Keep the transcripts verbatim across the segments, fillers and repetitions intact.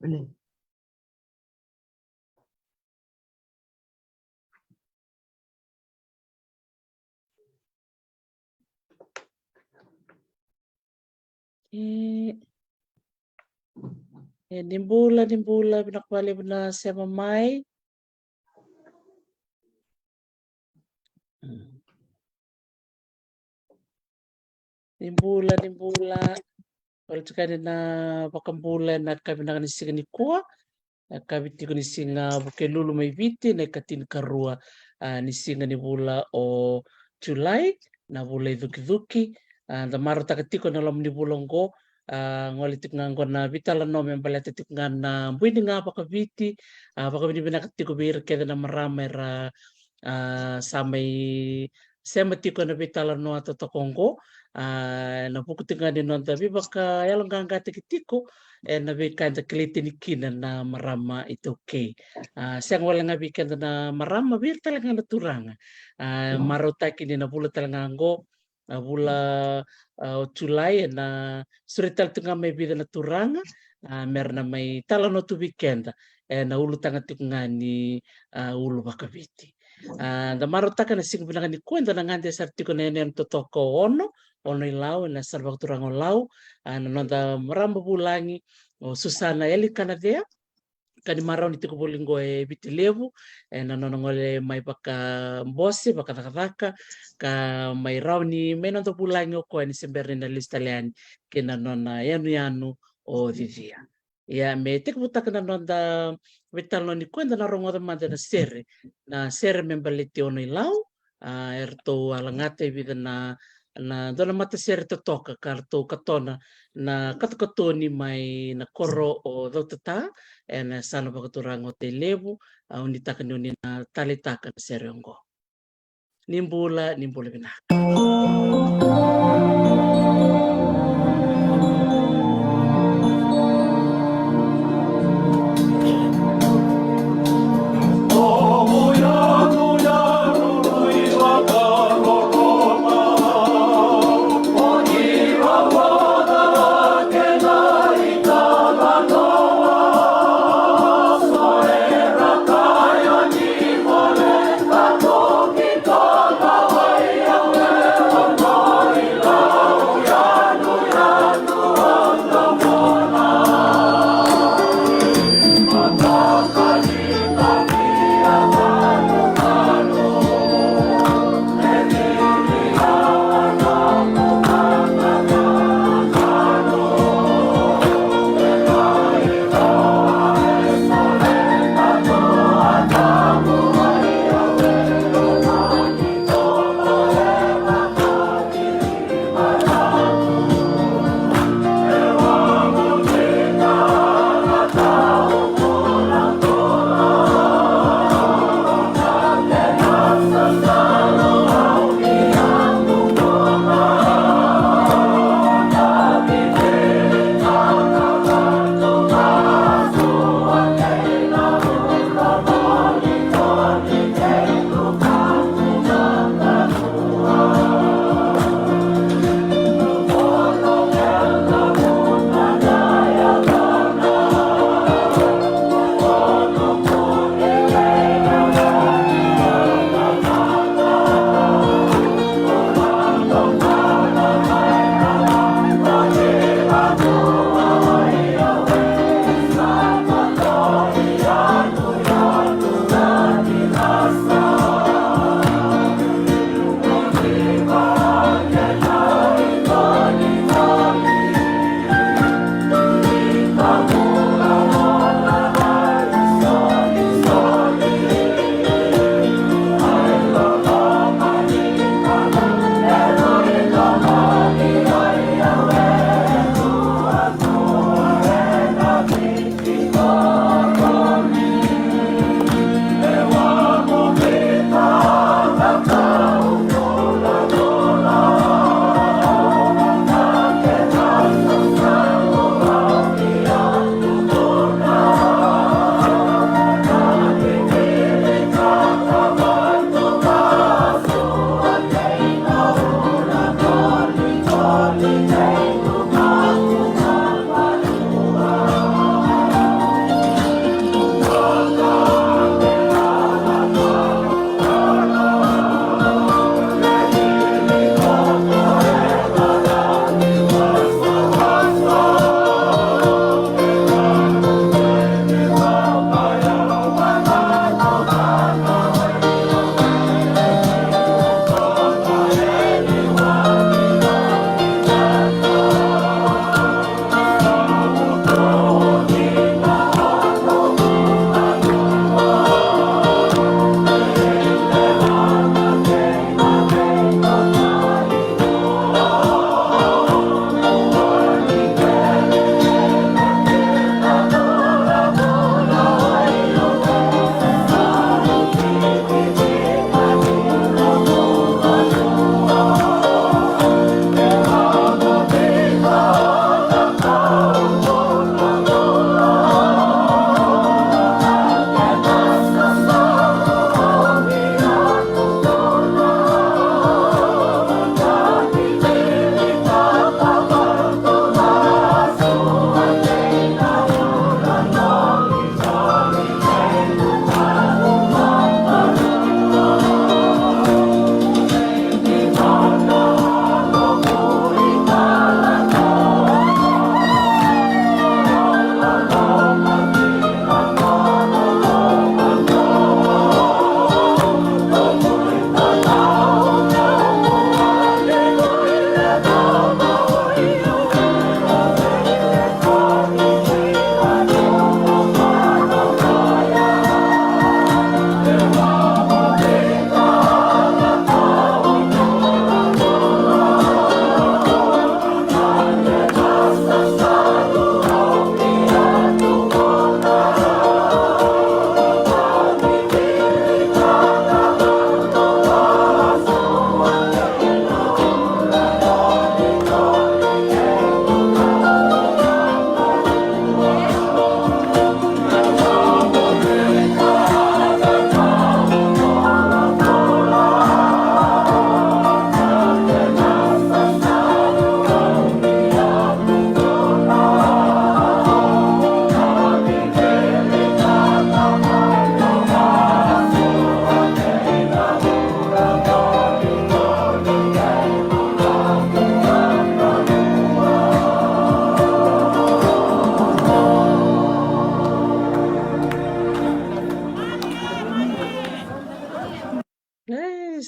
Amen. E, e, ni bula, ni bula, vinaka vakalevu na sema mai. Ni bula, ni bula. Wale tiko yani na vakabula ena yakavi vinaka ni siga nikua. Yakavi tiko ni siga Vukelulu mai Viti, na ikatinikarua, a, ni siga ni vula o Julai, na vula icukicuki. A, da marautaka tiko na loma ni vula oqo, a, gole tiko ga oqo na veitalanoa me baleta tiko ga na bui ni ga vakaviti, a, vakavinavinaka tiko vei ira kece na marama era, a, sa mai sema tiko ena veitalanoa totoka oqo, a, ena vuku tiko ga ni noda veivakayaloqaqataki tiko ena veika eda kilai tani kina na marama iTaukei. A, sega wale ga vei keda na marama, vei ira tale ga na turaga. A, marautaki ni na vula tale ga oqo, a, vula, a, o Julai, ena sureti tale tu ga mai vica na turaga, a, mera na mai talanoa tu vei keda ena ulutaga tiko ga ni, a, ulu vakaviti. A, da marautaka na siga vinaka nikua eda na gade sara tiko na yanuyanu totoka o Ono, Ono i Lau, ena yasana vakaturaga o Lau, a, na noda marama vulagi o Susana Elikanacea, ka ni marau ni tiko voli oqo e Viti Levu, ena nona gole mai vakabose, vakacakacaka, ka mai rawa ni mai noda vulagi o koya ni se bera ni na lesu tale yani ki na nona yanuyanu o Cicia. Ia, me tekivutaka na noda veitalanoa nikua, eda na rogoca mada na sere, na sere me baleti Ono i Lau, a, eratou a lagata e vica na, na dua na matasere totoka ka ratou katona na katokatoni mai na koro o Cautata, ena yasana vakaturaga o Tailevu. Au nuitaka ni oni na taleitaka na sere oqo. Ni bula, ni bula vinaka.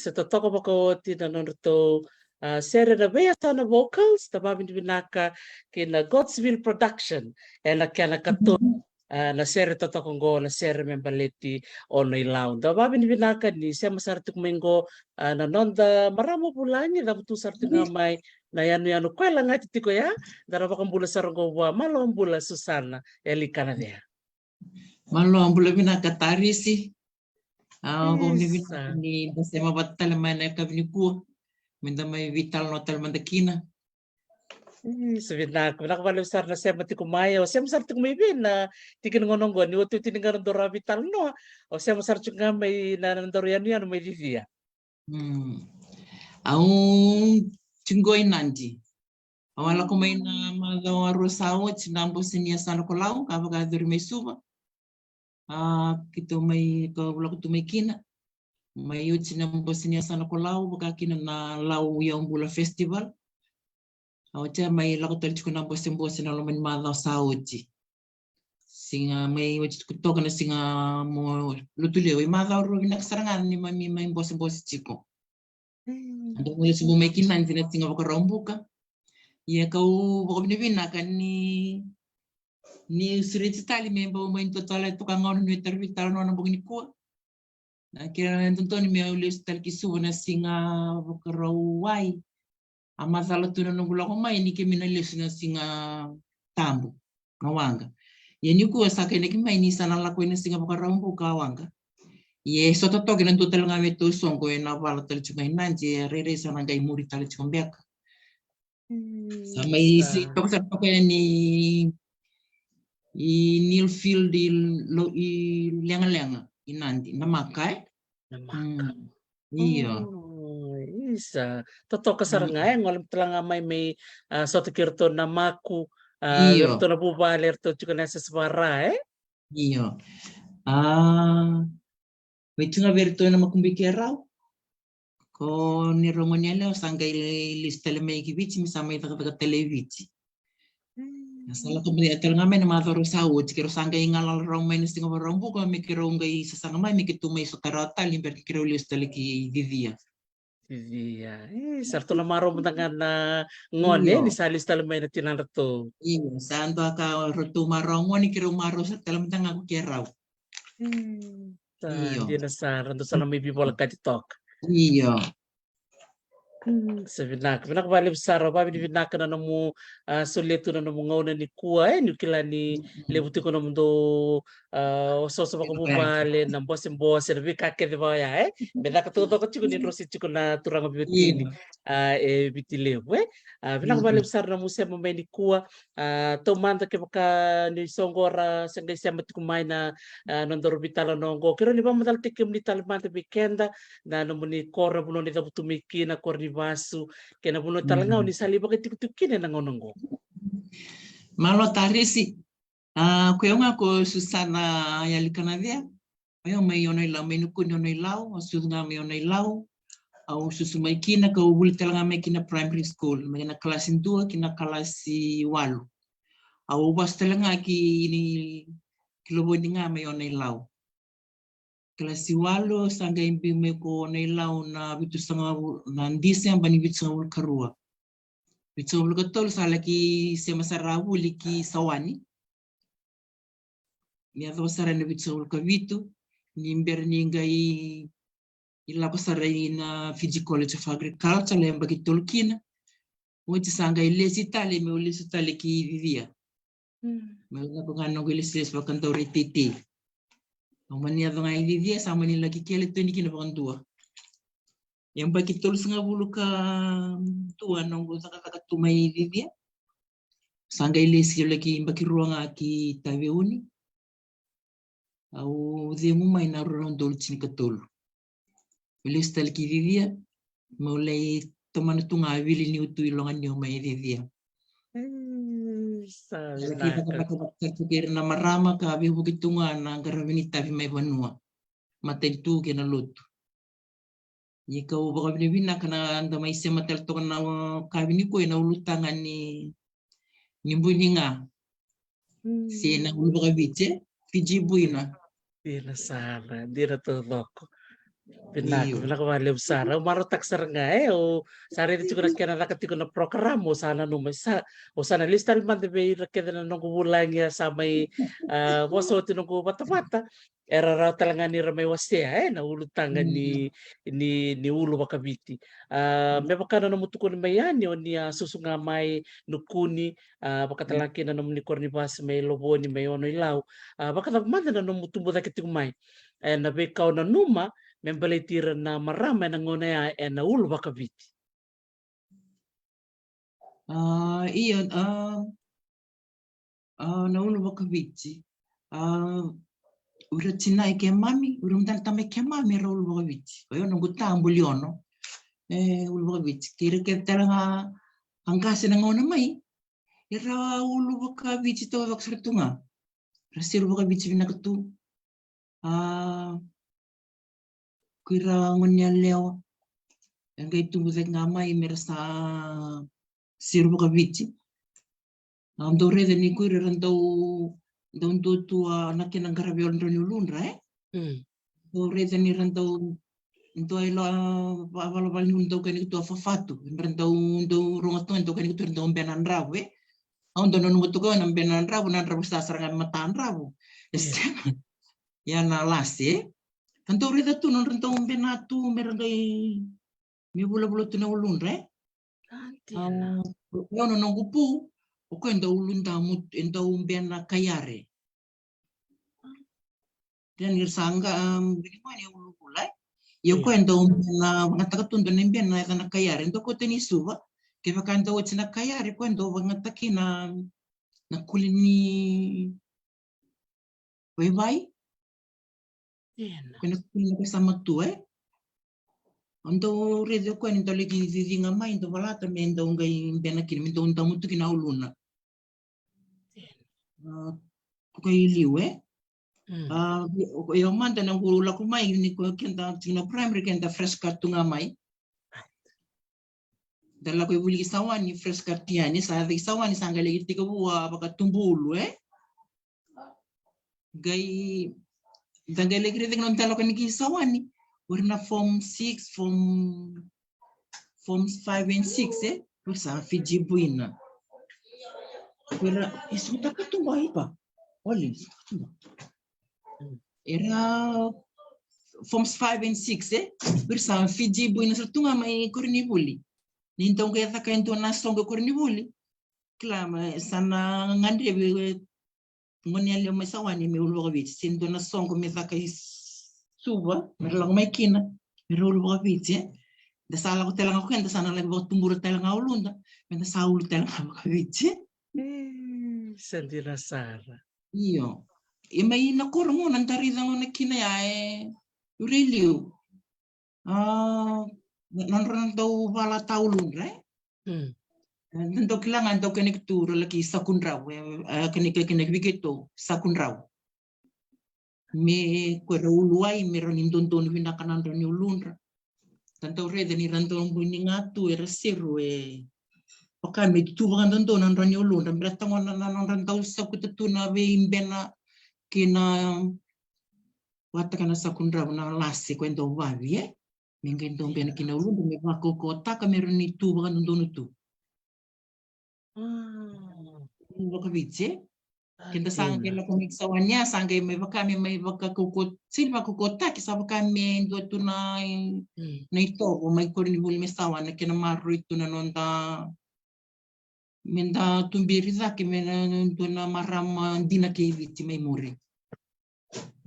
se totoka vakaoti na nodratou, a, sere na Veiasana Vocals. Da vavinavinaka ki na Godswill Production ena kena katoni, a, na sere totoka oqo, na sere me baleti Ono i Lau. Da vavinavinaka ni sema sara tiko mai oqo, a, na noda marama vulagi, cavutu sara tiko ga mai na yanuyanu koya lagati tiko ya. Da na vakabula sara oqo vua. Malo bula Susana Yalikanacea. Malo bula vinaka Tarisi. A, vavinavinaka ni da sema vata tale mai na yakavi nikua me da mai veitalanoa tale mada kina. Isa, vinaka, vinaka vakalevu sara na sema tiko mai. O sema sara tiko mai vei na tiki ni gauna oqo, ni otioti ni gauna daru a veitalanoa, o sema sara tiko ga mai na, na daru yanuyanu mai Cicia. Mm. Au tiko i Nadi. Au a lako mai na macawa rua sa oti na Bose ni Yasana ko Lau, ka vakayacori mai Suva. A, keitou mai, ka lako tu mai kina. Mai oti na Bose ni Yasana ko Lau, vaka kina na Lau Yaubula Festival. A, oti a mai lako tale tiko na bosebose na loma ni macawa sa oti. Siga mai oti tiko toka na siga mo Lotulevu, e macawa rua vinaka sara ga ni mami mai bosebose tiko. Mm. Da mai lesu mai kina ni na siga Vakaraubuka. Ia kau vakavinavinaka ni, ni sureti tale me bau mai totolo toka gauna ni tarovi tale nona bogi nikua. Na kena dodonu meu lesu tale ki Suva na siga Vakarauwai. A macala tu na noqu lako mai ni keimami na lesu na Siga Tabu na waqa. Ia nikua sa kainaki mai ni sa na lako ina siga Vakaraubuka a waqa. Ia e sota toka na dua tale ga me tou soqo ena vala tale tiko ga i Nadi, e rairai sa na qai muri tale tiko beka. Mm, sa mai sa. Si toka sara toka yani i Nilfield i lo, i Legalega i Nadi, Namaka, e? Namaka. Mm. Io. Oh, isa. Totoka sara ga, e, gole tale ga mai me, a, sota kei ratou na maku, a, io, ratou na vuvale, ratou tiko na S S Vara, e? Io. A, mai tiko ga vei ratou na makubuqu e rau. Ko ni rogo ni yalewa sa qai lesu tale mai ki Viti, me sa mai cakacaka tale i Viti. Mm. Sa lako mai tale ga mai na macawa rua sa oti, keirau sa qai galala rau mai na siga Vakaraubuka, me keirau qai sasaga mai, me keitou mai sota rawa tale, bera ni keirau lesu tale ki Cicia. Cicia. E, sa ratou na marau mada ga na gone, io, ni sa lesu tale mai na tinadratou. Io, sa dua ka ratou marau gone, keirau marau sara tale mada ga ko keirau. Mm. Sa, io, dina sara, dou sa na mai veivolekati toka. Io. Mm, sa vinaka, vinaka vakalevu sara, vavinavinaka na nomu, a, solia tu na nomu gauna nikua, e, niu kila ni, mm, levu tiko nomudou, a, osooso vakavuvale, na bosebose, na veika kece vaya, e. Me caka taucoko tiko ni drosi tiko na turaga veiwatini, io, a, e Viti Levu, e. A, vinaka, mm, vakalevu sara na nomu sema mai nikua, a, taumada kevaka ni soqo ra se qai sema tiko mai na, a, nodaru veitalanoa oqo. Keirau ni vakamacalataki kemuni tale mada vei keda, na nomuni koro, na vanua ni cavutu mai kina, koro ni vasu, kei na vanua tale ga, mm, o ni sa lai vakaitikotiko kina ena gauna oqo. Malo Tarisi. A, ko yau ga ko Susana Yalikanacea. Au mai Ono i Lau, mai Nukuni, Ono i Lau, au sucu ga mai Ono i Lau. Au susu mai kina, kau vuli tale ga mai kina primary school, mai na kalasi dua ki na kalasi walu. Au vasu tale ga ki, ki Lovoni ga mai Ono i Lau. Kalasi walu, sa qai biu mai ko Ono i Lau na vitusagavulu, na December ni vitusagavulu karua. Vitusagavulu katolu sa laki sema sara vuli ki Sawani. Ni yacova sara na vitusagavulu kavitu, ni bera ni qai lako sara ina Fiji College of Agriculture, lai yabaki tolu kina. Oti sa qai lesi tale, meu lesu tale ki Cicia. Mm. Meu lako ga noqu ilesilesi vakadaurai teitei. Au mani yaco ga i Cicia, sa mani laki kele tu yani kina vakadua. Yabaki tolusagavulu ka dua noqu cakacaka tu mai Cicia. Sa qai lesi, au laki yabaki rua ga ki Taveuni. Au cegu mai na rua na udolu tinikatolu. Au lesu tale ki Cicia, meu lai tomana tu ga wili niu tu i Loganiu mai Cicia. Mm, sa vinaka. Au laki cakacaka vata tale tu kei ira na marama ka veivuke tu ga na qaravi ni tavi mai vanua, matanitu kei na lotu. Ia kau vakavinavinaka na da mai sema tale toka na, o, yakavi nikua ena ulutaga ni, ni buiniga. Mm. Se na ulu vakaviti, e? Fiji buina. Dina sara, dina taucoko. Vinaka, vinaka vakalevu sara. Au marautaka sara ga, e, au sa raica tiko na kena caka tiko na program, au sa nanuma, sa, au sa na lesu tale mada vei ira kece na noqu vulagi, a sa mai, a, vosa oti noqu vatavata. Era rawa tale ga ni ra mai wasea, e, na ulutaga ni, ni, ni ulu vakaviti. A, me vaka na nomu tukuni mai yani, o ni a susu ga mai Nukuni, a, vakatale ga kina na nomuni koronivasi mai Lovoni, mai Ono-i-Lau. A, vakacava mada na nomu tubu cake tiko mai? E, na veika o nanuma me baleti ira na marama ena gauna ya ena ulu vakaviti. A, io, a, a, na ulu vakaviti. A, ura tinai keimami, ura mada na tamai keimami era ulu vakaviti. Koya noqu ta buli Ono. E, ulu vakaviti. Kei ira kece tale ga a qase na gauna mai, era ulu vakaviti taucoko sara tu ga. Ra seru vakaviti vinaka tu. A, ko ira gone yalewa e qai tubu cake ga mai me ra sa seru vakaviti. A, dau raica ni ko ira ra dau, dau dua tu a na kena qaravi yalo drau ni uludra, e? Mm. Dau raica ni ra dau, dau yalo, a, va-, valavala ni ulu dau kena ki tu a fafatu. Ra dau, dau rogo tu, dau kena ki tu, ra dau bena dravu, e? Au dau nanuma tu koya na bena dravu, na dravu sa sara ga me mata dravu. E sega. Ia na lase, e? Ka dau raica tu nodra dau bena tu me ra qai me vulavula tu na uludra, e? A, dina. A, o koya na noqu pu, o koya e dau ulu damu, e dau bena kaiare. Dina ni ra sa qa, um, vili mai ni ulu vula, e? Ia o koya e dau bena, vagataka tu dua na bena, e, na kaiare, e dau kauta ni Suva. Kevaka e dau oti na kaiare, o koya e dau vagataki na, na kuli ni vaivai. Ena. Ko na kuli na ka sa matua, e? O dau raici o koya ni dau laki cici ga mai, dau valata me dau qai bena kina, me dau damu tu kina uluna. Ena. A, ko koya i liu, e? Mm. A, o, o, io mada na qu lako mai, ni ko keda tiko na primary, keda fresh cut tu ga mai. Da lako i vuli ki Sawani, fresh cut yani, sa yaco i Sawani, sa qai laki tekivu a vakatubu ulu, e? Qai, da qai laki raica na noda lako yani ki Sawani. O ira na form six, form, form five and six, e? O ira sa Fiji buina. O ira, e, sutaka tu mai pa. Oli, sutaka tu mai. Era forms five and six, e? Ira sa Fiji buina sara tu ga mai koronivuli. Ni dau qai caka e dua na soqo koronivuli. Kila, ma sa na gadrevi, e, gone yalewa mai Sawani me ulu vakaviti. Se dua na soqo me caka i Suva, me ra lako mai kina, me ra ulu vakaviti, e? Da sa lako tale ga ko keda, da sa na laki vakatubura tale ga uluda, me da sa ulu tale ga vakaviti, e? E, sa dina sara. Io. E mai na koro gona da raica gona kina ya, e, ura i liu. A, na, nodra na dau valata uludra, e? Mm. E, da dau kila ga dau kena ki tu ra laki Sakudrau, e, e, kena ki, kena ki vei keitou, Sakudrau. Me ko ra uluwai, me ra ni dodonu vinaka na dra ni uludra. Da dau raica ni ra dau bui ni ga tu era seru, e vaka me tu vakadodonu na dra ni uludra, me ra tagona na, na nodra dau sakuta tu na veibena kei na vata kei na Sakudrau na lase ko e dau vavi, e? Me qai dau bena kina uludra, me vakaukauwataka me ra ni tu vakadodonu tu. Mm. Vakaviti, e? Keda sa qai lako mai Sawani, sa qai mai vaka me mai vakaukauwa, sega ni vakaukauwataki, sa vaka me dua tu na, mm, na itovo mai koronivuli mai Sawani, kena maroroi tu na noda, me da tuberi cake me na dua na marama dina kei Viti mai muri.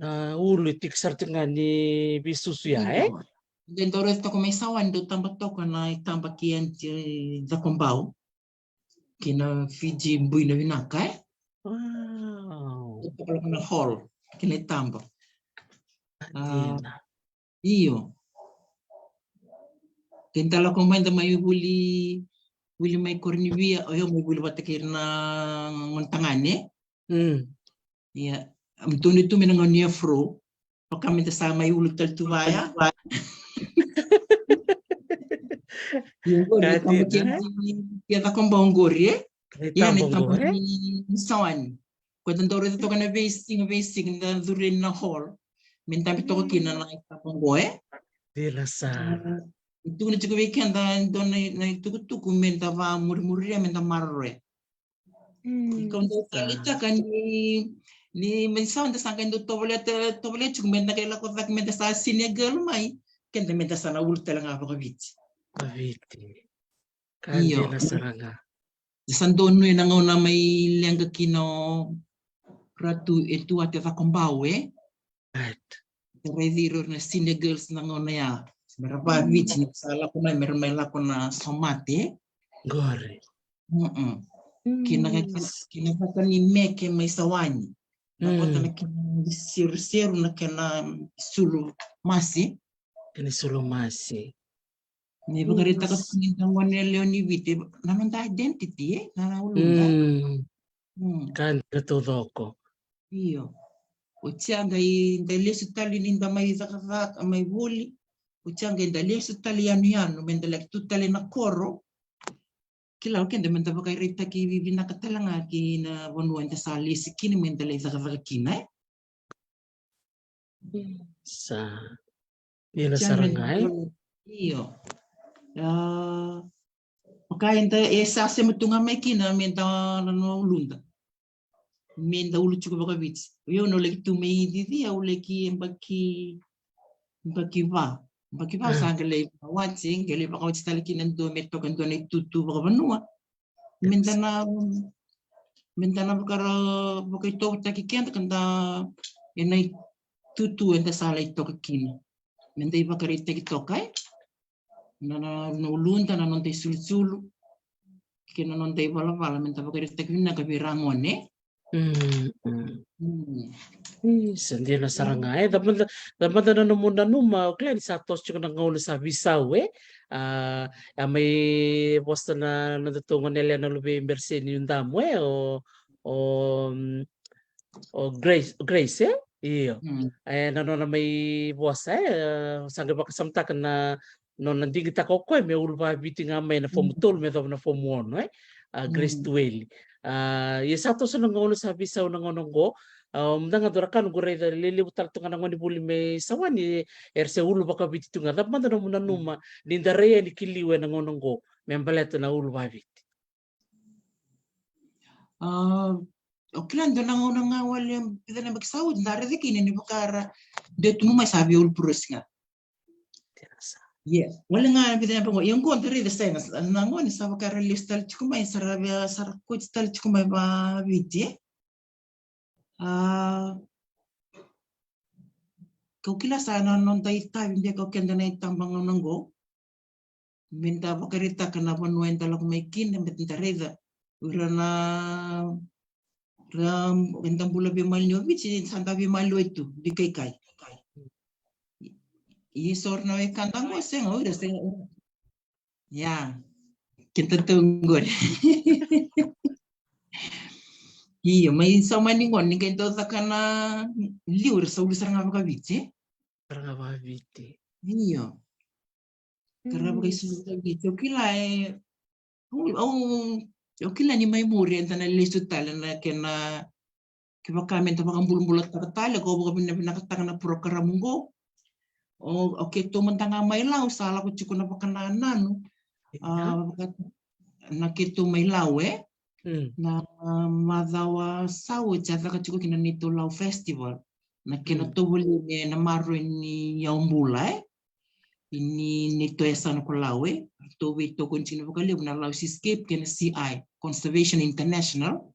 A, ulu e tiko sara tiko ga ni veisusu ya, e? Io. De dau raica toka mai Sawani, dau taba toka na itaba kei Aunty Cakobau. Kei na Fiji buina vinaka, e? Wow. Dau toka lako na hall, kei na itaba. A, dina. Io. Keda lako mai, da mai vuli, vuli mai Koronivia, o yau mai vuli vata kei ira na gone tagane. Mm. Ia, me tukuni tu me na gauna ni afro. Vaka me da sa mai ulu tale tu vaya. Ia, qori, ka dina, e? Ia, Cakobau qori, e? Ia, na itaba qori, e? Ni Sawani. Ko da dau raica toka na veisiga, veisiga, da curu na hall. Me dabe toka kina na itaba qo, e? Dina sara. E tukuna tiko vei keda e dua na, na itukutuku me da vakamurimuria, me da maroroya. Mm. Kau dau taleitaka ni, ni me sa da sa qai dau tovolea, tovolea tiko me da qai lako cake me da sa senior girl mai. Keda me da sa na ulu tale ga vakaviti. Vakaviti. Ka dina sara ga. Sa donu ena gauna mai leqa kina o Ratu e tu ate Cakobau, e? Right. Da raici ira na senior girls na gauna ya. Mera vaviti ni sa lako mai, mera mai lako na somate. Qori. Mm-mm. Kina, kina vaka ni meke mai Sawani. Na kota na kena seruseru, na kena sulu masi. Kena sulu masi. Ni vakaraitaka tu ni da gone yalewa ni Viti, na noda identity, e? Na, na uluda. Mm. Mm. Ka dina taucoko. Io. Oti ya qai da lesu tale ni da mai cakacaka, mai vuli. Oti ya qai da lesu tale yanuyanu, me da laki tu tale na koro. Kila o keda me da vakaraitaki vivinaka tale ga ki na vanua eda sa lesi kina, me da lai cakacaka kina, e? Sa. Dina sara ga, e? Io. A, vaka eda, e sa sema tu ga mai kina me da na, na uluda. Me da ulu tiko vakaviti. Io, na uleki tu mai Cicia, uleki e baki, baki va. Baki va sa qai lai vakawati, qai lai vakawati tale kina dua me toka dua na itutu vakavanua. Me da na, me da na vakara, vakaitovotaki keda ka da ena itutu eda sa lai toka kina. Me da ivakaraitaki toka, e? Na, na, na uluda, na noda isulusulu. Kei na noda ivalavala, me da vakaraitaki vinaka vei ira gone. Mm, mm. Mm. Io, sa dina sara ga. E, cava mada, cava mada na nomu nanuma, o kila ni sa toso tiko na gauna sa veisau, e? A, a mai vosa na, na nodatou gone yalewa na luvei Bereseni Udamu, e? O, o, mm, o Grace, o Grace, e? Io. Mm. E, na nona mai vosa, e, sa qai vakasamataka na nona digitaka o koya me ulu vakaviti ga mai na fomu tolu me yacova na fomu ono, e? A, Grace Tueli. A, ia sa toso na gauna sa veisau na gauna oqo. A, mada ga dua na ka noqu raica, lelevu tale tu ga na gone vuli mai Sawani, era se ulu vakaviti tu ga. Cava mada nomu nanuma ni da rai yani ki liu ena gauna oqo me baleta na ulu vakaviti? A, o kila dua na gauna ga wale, vica na yabaki sa oti, da raica kina ni vaka ra dui tubu mai sa via ulu puresi ga. Ia, wale ga vica na yabaki qo, ia qo da raica sa na, na gone sa vaka ra lesu tale tiko mai, sa ra via, sa ra kauti tale tiko mai vakaviti, e? A, kau kila sa na noda itavi beka o keda na itabagauna oqo. Me da vakaraitaka na vanua eda lako mai kina, me da raica o ira na, ra, eda bula veimaliwai o Viti, sa da veimaliwai tu, veikaikai. Ia so ra na wekada qo, sega, o ira sega. Ia, keda tu qori. Io, mai sa mani gone ni qai dau caka na liu, era sa ulu sara ga vakaviti, e? Sara ga vakaviti. Io. Ka ra vakaisulu vakaviti. Au kila e, au, au, au kila ni mai muri eda na lesu tale na kena, kevaka me da vakabulabulataka tale, kau vakavinavinakataka na porokaramu qo. O, o keitou mada ga mai Lau sa lako tiko na vakanananu. A, vaka, na keitou mai Lau, e? Mm. Na, a, macawa sa oti a caka tiko kina neitou Lau Festival. Na kena, mm, tovolea me na maroroi ni yaubula, e? Ni, ni neitou yasana ko Lau, e? Tou veitokoni tiko vakalevu na Lau Seascape kei na C I, Conservation International.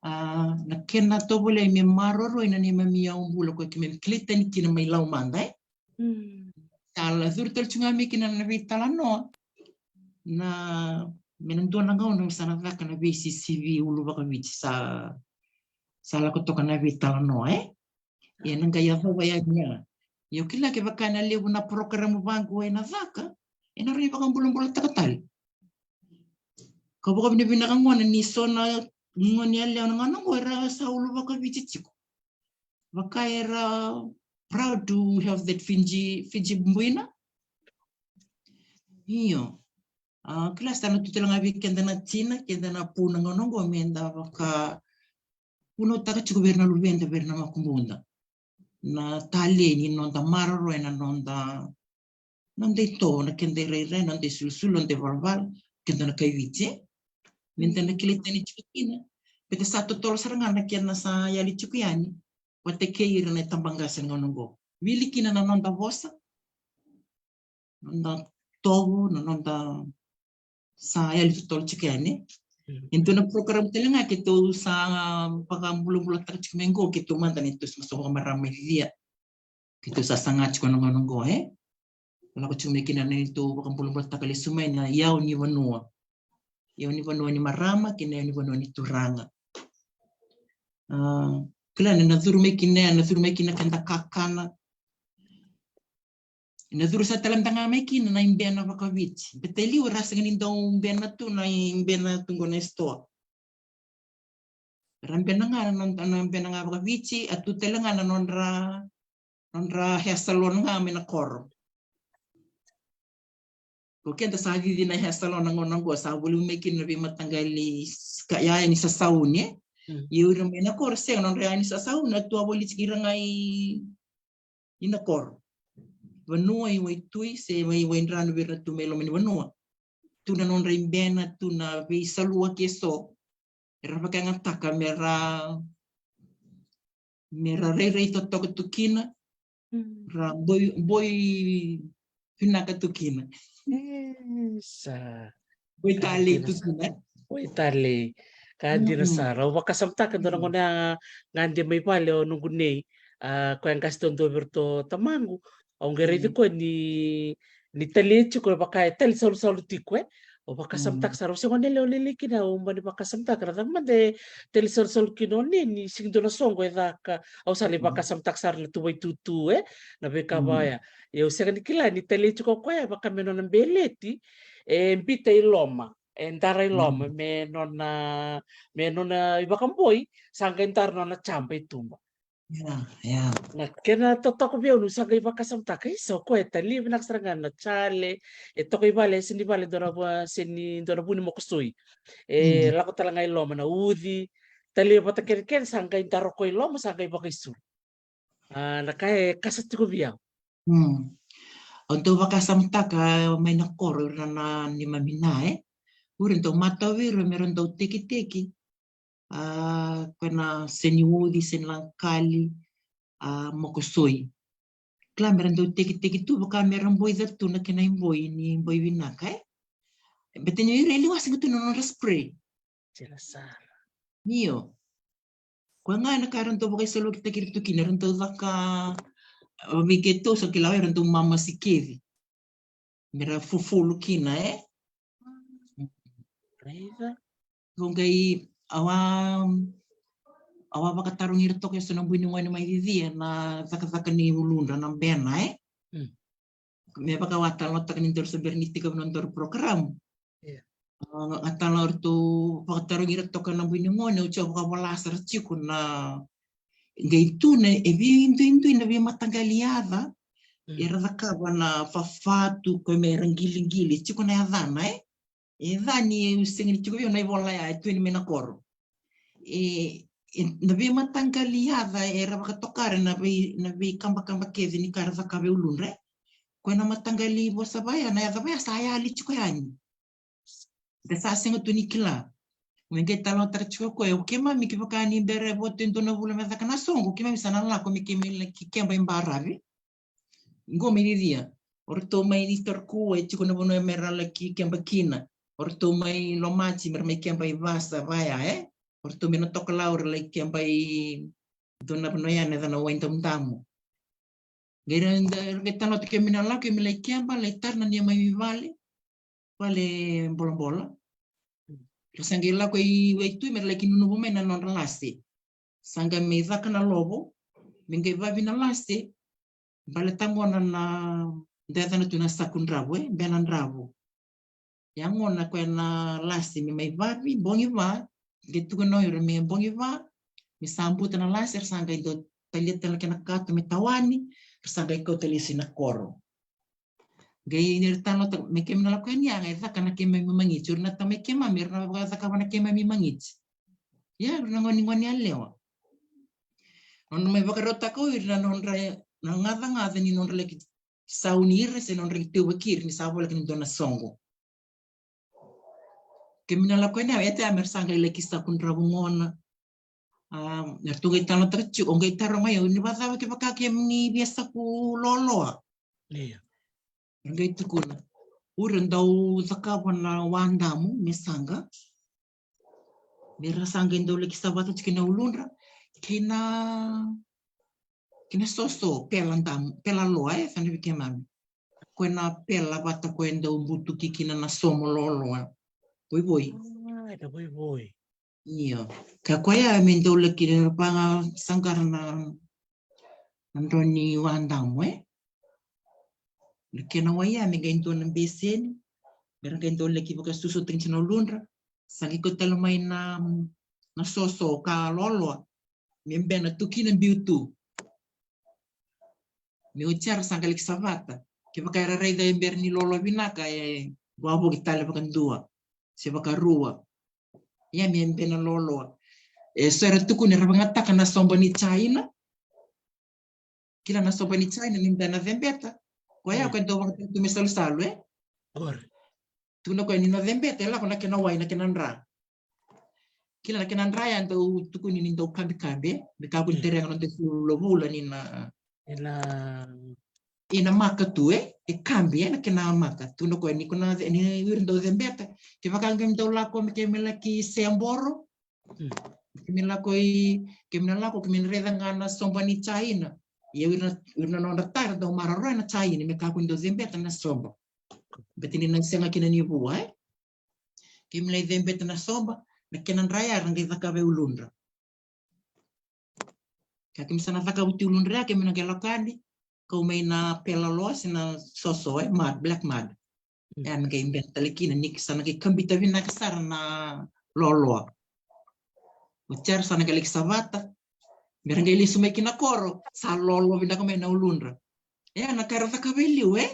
A, na kena tovolea me maroroi na neimami yaubula ko keimami kilai tani kina mai Lau mada, e? Mm. Sa la curu tale tu ga mai kina na veitalanoa. Na, me na dua na gauna sa na caka na veisisivi ulu vakaviti sa, sa lako toka na veitalanoa, e? Ia na qai yacova yani ya. Ia au kila kevaka na levu na porokaramu vaqo ena caka, ena rawa ni vakabulabulataka tale. Kau vakavinavinaka gona ni so na gone yalewa na gauna qo era sa ulu vakaviti tiko. Vaka era proud to have that Fiji, Fiji buina. Io. A, kila sa na tu tale ga vei keda na tina, keda na pu na gauna qo me da vaka vunautaka tiko vei ira na luveda, vei ira na makubuda. Na taleni, noda maroroya na noda noda ito, na keda irairai, noda isulusulu, noda ivalavala, keda na kai Viti. Meda na kilai tani tiko kina. Baleta sa totolo sara ga na kena sa yali tiko yani vata kei ira na itabaqase ni gauna oqo. Wili kina na noda vosa, noda tovo, na noda sa yali totolo tiko yani. E dua na program tale ga keitou sa vakabulabulataka tiko mai qo, keitou mada na ito sa vakarau mai Viti. Keitou sa saga tiko na gauna oqo, e? Lako tiko mai kina na neitou vakabulabulataka lesu mai na iyau ni vanua. Iyau ni vanua ni marama kei na iyau ni vanua ni turaga. A, kila ni na curu mai kina, na curu mai kina keda kakana. Na curu sa tale mada ga mai kina na ibena vakaviti. Baleta e liu era sega ni dau bena tu na ibena tu qo na sitoa. Era bena ga na, na bena ga vakaviti, a tu tale ga na nodra, nodra hair salon ga mai na koro. Ko keda sa cici na hair salon na gauna oqo, sa voli mai kina na veimataqali s-, ka, iyaya ni sasauni, e? Mm. Ia ira mai na koro sega, nodra iyaya ni sasauni a tu a voli tiko ira ga i, i na koro. Vanua i waitui se wai, waidranu vei ira na tu mai loma ni vanua. Tu na nodra ibena, tu na veisaluaki eso. Era vakayagataka me ra, me ra rairai totoka tu kina. Mm. Ra boi, boi vinaka tu kina. Isa. Boi talei tu kina. Boi talei. Ka dina sara. Au vakasamataka dua na gauna ya, gade mai vale o noqu nei. A, koya qase duadua vei iratou tamaqu. Au qai raici koya ni, ni talei tiko, vaka e tali salusalu tiko, e. Au vakasamataka sara, au se gone lewe lailai kina, au mani vakasamataka na cava mada e tali salusalu kina o nei, ni sega ni dua na soqo e caka. Au sa lai vakasamataka sara na tuvaitutu, e, na veika vaya. Ia au sega ni kila ni talei tiko o koya, e vaka me nona beleti, e biuta i loma, e dara i loma, me nona, me nona ivakaboi, sa qai dara nona jaba i tuba. Ia, ia. Na kena totoka vei au niu sa qai vakasamataka, isa, o koya e talei vinaka sara ga na jale, e toka i vale, e sega ni vale dua na vu-, sega ni dua na vu ni mokosoi. E lako tale ga i loma na uci, talei vata kece kece, sa qai dara o koya i loma, sa qai vakaisulu. A, na ka e kasa tiko vei au. Mm. Au dau vakasamataka mai na koro, ira na neimami na, e. Ira dau matau vei ira me ra dau tekiteki. A, koya na sega ni uci, sega ni lagakali, a, mokosoi. Kila me ra dau tekiteki tu, vaka me ra boica tu na kena iboi ni boi vinaka, e. Baleta ni ira e liu a sega tu na nodra spray. Sega sara. Io. Koya ga na ka era dau vakaisaluakitaki ira tu kina, era dau caka, a, vei keitou sa kila, era dau mamasikeci. Me ra fufulu kina, e? Raica. Ko qai, au a, au a vakatarogi ira toka eso na bui ni gone mai Cicia na cakacaka ni uludra na bena, e? Mm. Me vaka au a talanoataka ni daru sa bera ni tiko na nodaru program. Ia. A, a tala o ratou vakatarogi ira toka na bui ni gone, au sa vakavola sara tiko na qai tu na e veiduidui na veimataqali yaca, mm, era cakava na fafatu, koya me ra qiliqili, tiko na yacana, e? E ca ni sega ni tiko vei au na ivola ya, e tu yani mai na koro. E, e, na veimataqali yaca era vakatokara na vei, na veikabakaba kece ni ka era cakava e uludra, e? Koya na mataqali vosa vaya, na yaca vaya sa yali tiko yani. Da sa sega tu ni kila. Me qai talanoataka tiko o koya, o keimami kevaka ni bera e vo tu e dua na vula me caka na soqo, keimami sa na lako me keimami laki keba i baravi. Qo mai Cicia. O ratou mai Nitarikua e tiko na vanua me ra laki keba kina. O ratou mai Lomati me ra mai keba i Vasa vaya, e? O ratou mai Natokalau ra laki keba i dua na vanua ya na yacana Waidamudamu. Qai ra, ra qai talanoataka keimami na lako, keimami lai keba, lai tara na neimami vale, vale bolabola. Ra sa qai lako i waitui me ra laki nunuva mai na nodra lase. Sa qai mai caka na lovo, me qai vavi na lase, baleta gona na, da yacana tu na Sakudravu, e, Benadravu. Ia gona koya na lase me mai vavi, bogi va, qai tukuna o ira me bogi va, me sa buta na lase, ra sa qai dau talia tale na kena kato me tawani, ra sa qai kauta lesu i na koro. Qai ni ra talanoataka me keimami na lako yani, ia qai caka na keimami magiti, o ira na tamai keimami, era na vakacakava na keimami magiti. Ia, o ira na gone, gone yalewa. Nodra mai vakarautaka o ira na nodra, na gacagaca ni nodra laki sauni ira se nodra qai tauvaki ira ni sa voleka ni dua na soqo. Kemuni na lako yani, e te a me ra sa qai laki saku dravugona. A, eratou qai talanoataka tiko, o qai taroga o yau ni vakacava kevaka kemuni via saku loaloa. Io. Era qai tukuna, o ira dau cakava na wadamu me saqa, me ra sa qai dau laki savata tiko na uludra kei na, kei na soso, pela damu, pela loa, e, sa na vei keimami. Koya na pela vata koya e dau butuki kina na somo loaloa. Voivoi. A, e na voivoi. Io. Ka koya me dau laki vaqara saqara na, na drau ni wadamu, e? Na kena wai ya me qai dua na beseni, me ra qai dau laki vakasusutaki na uludra, sa qai kauta tale mai na, na soso ka loaloa, me bena tu kina biu tu. Me oti ya ra sa qai laki savata. Kevaka era raica e bera ni loaloa vinaka, e wavoki tale vakadua se vakarua. Ia me bena loaloa. E so era tukuna era vagataka na soba ni China. Kila na soba ni China ni bena cebeta. Koya, mm, koya dau vagataka tu me salusalu, e? Tukuna koya ni na cebeta, e lako na kena wai, na kena dra. Kila na kena dra ya dau tukuni ni dau kabikabi, e? Me kakua ni terega na dau vulavula ni na, ina, ina maka tu, e? E kabi, e? Na kena maka. Tukuna koya ni ko na, ni ira dau cebeta. Kevaka qai me dau lako me keimami laki seboro. Mm. Keimami lako i, keimami na lako, keimami na raica ga na soba ni China. Ia ira na, ira na nodra tara dau maroroya na China, me kakua ni dau cebeta na soba. Beta ni na sega kina ni vua, e? Keimami lai cebeta na soba, na kena dra ya ra qai cakava e uludra. Ka keimami sa na cakava tu uludra ya, keimami na qai lako yani, kau mai na pela loa se na soso, e, mud, black mud. Mm. Ya me qai bena tale kina ni sa na qai kabita vinaka sara na loaloa. Oti ya ra sa na qai laki savata. Me ra qai lesu mai ki na koro, sa loaloa vinaka mai na uludra. Ya na ka era cakava e liu, e?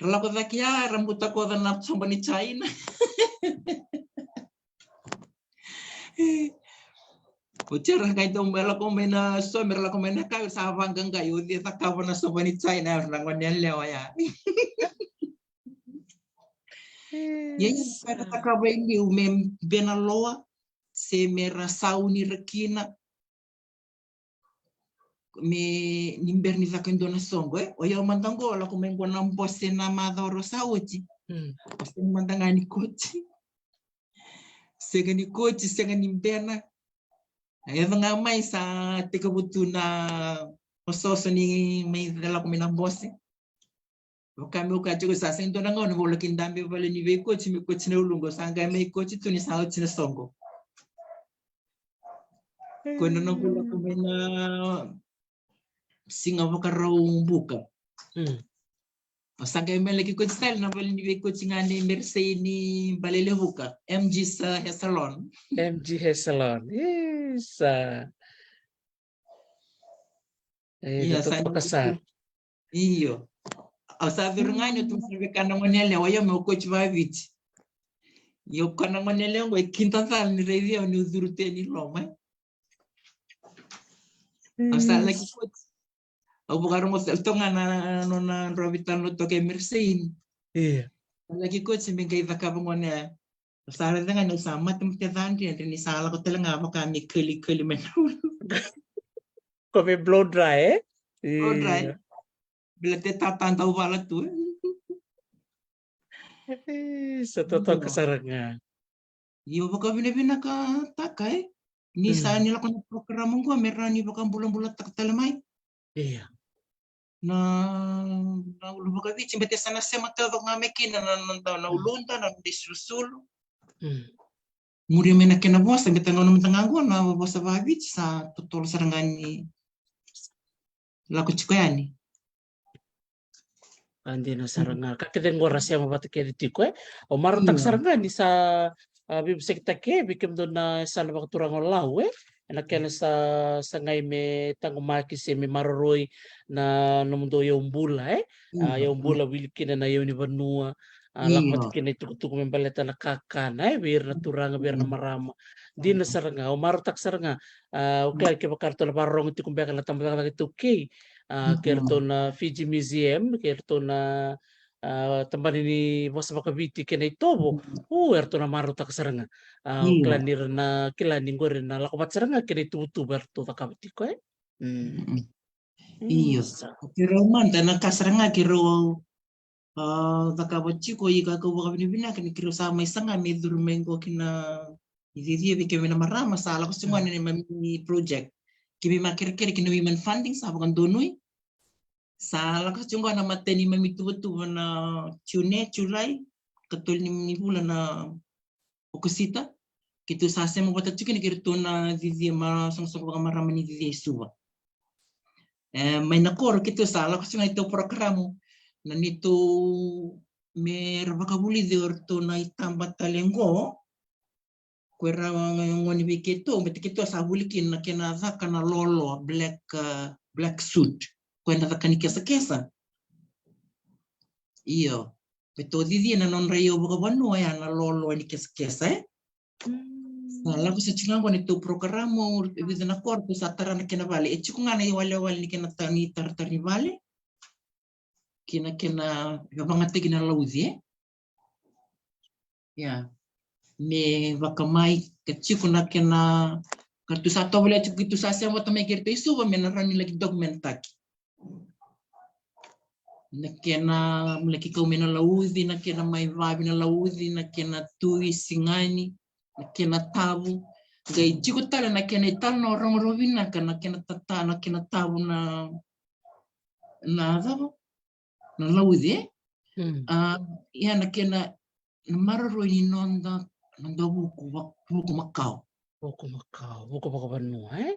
Ra lako cake ya, ra butakoca na soba ni China. Oti ya ra qai dau mai lako mai na soba, ra lako mai na kavi, sa vaqaqai, o cei cakava na soba ni China, era na gone yalewa ya. Ia, ia, ka ra cakava e liu me bena loa, se me ra sauni ira kina. Me ni bera ni caka e dua na soqo, e? O yau mada qo, lako mai qo na bose na macawa rua sa oti. Mm. O sega mada ga ni koti. Sega ni koti, sega ni bena. A yaco ga mai sa tekivu tu na ososo ni mai lako mai na bose. Vaka meu kaya tiko, sa sega ni dua na gauna vou laki dabe vale ni veikoti, me koti na uluqu, sa qai mai koti tu ni sa oti na soqo. Ko na noqu lako mai na siga Vakaraubuka. Mm. Au sa qai mai laki koti tale na vale ni veikoti ga nei Mereseini Balelevuka, M G Hair Salon. M G Hair Salon. Isa. E, ia, sa totoka sara. Io. Au sa curu ga ni o tu sa veka na gone yalewa, io, meu koti vaviti. Io, ko na gone yalewa qo e kidacala ni raici au niu curu tu yani loma. Au sa laki koti. Au vakarogo tale toka ga na nona drovi tale no toka e Mereseini. Ia. Au laki koti me qai cakava gone. Sa raica ga ni sa matemate ca dredre ni sa lako tale ga vaka me kalikali mai na ulu. Ko me blow dry, e? Blow dry. Ia. Bila te tata dau vala tu, e? E, sa totoka sara ga. Io, vakavinavinakataka, e? Ni sa ni lako na program qo me rawa ni vakabulabulataka tale mai. Ia. Na, na ulu vakaviti, bete sa na sema taucoko ga mai kina na, na, na, na uluda, na noda isulusulu. Mm. Muri mai na kena vosa, bete gauna mada ga qo na vosa vaviti, sa totolo sara ga ni lako tiko yani. A dina sara ga, ka kece qo ra sema vata kece tiko, e. Au marautaka sara ga ni sa, a, veivosakitaki, e, vei kemudou na sala vakaturaga o Lau, e. Ena kena sa, sa qai me taqomaki se me maroroi na nomudou iyau bula, e. A, iyau bula wili kina na iyau ni vanua, a, lako vata kina itukutuku me baleta na kakana, e, vei ira na turaga, vei ira na marama. Dina sara ga, au marautaka sara ga, a, au kila kevaka ratou na vakarorogo tiko beka na tabacakacaka iTaukei, a, kei ratou na Fiji Museum, kei ratou na, a, tabana ni vosa vakaviti kei na itovo. U, eratou na marautaka sara ga. A, au kila ni ra na kila ni qori na lako vata sara ga kei na ituvatuva eratou cakava tiko, e. Io sa. Keirau mada na ka sara ga keirau, a, cakava tiko, ia ka kau vakavinavinaka ni keirau sa mai saga me curu mai qo ki na icici vei keimami na marama, sa lako tiko ga na neimami project. Keimami a kerekere ki na women funding, sa vakadonui. Sa lako tiko ga na matai ni neimami tuvatuva na June, July, katolu ni vula na Okosita. Keitou sa sema vata tiko kina kei ratou na cici, ma soqosoqo vakamarama ni cici e Suva. E, mai na koro keitou sa lako tiko ga neitou porokaramu, na neitou me ra vakavulici o ratou na itaba tale qo. Ko era gone vei keitou, baleta keitou sa vuli kina na kena caka na loaloa, black, a, black suit. Ko eda caka ni kesakesa. Io. Me tou cici na nodra iyau vakavanua ya na loaloa ni kesakesa, e. Sa lako sa tiko ga qo neitou porokaramu, e vica na koro, tou sa tara na kena vale. E tiko ga na iwalewale ni kena ta-, ni taratara ni vale. Kei na kena vakayagataki na lauci, e. Ia. Me vakamai ka tiko na kena, ka tou sa tovolea tiko, tou sa sema vata mai kei ratou i Suva me na rawa ni laki document-taki. Na kena laki kau mai na lauci, na kena mai vavi na lauci, na kena tui, sigani, na kena tavu. Qai tiko tale na kena italanoa rogorogo vinaka, na kena tata, na kena tavu na, na cava? Na lauci, e? Mm. A, ia na kena, na maroroi ni noda, noda vuku va-, vuku makawa. Vuku makawa, vuku vakavanua, e?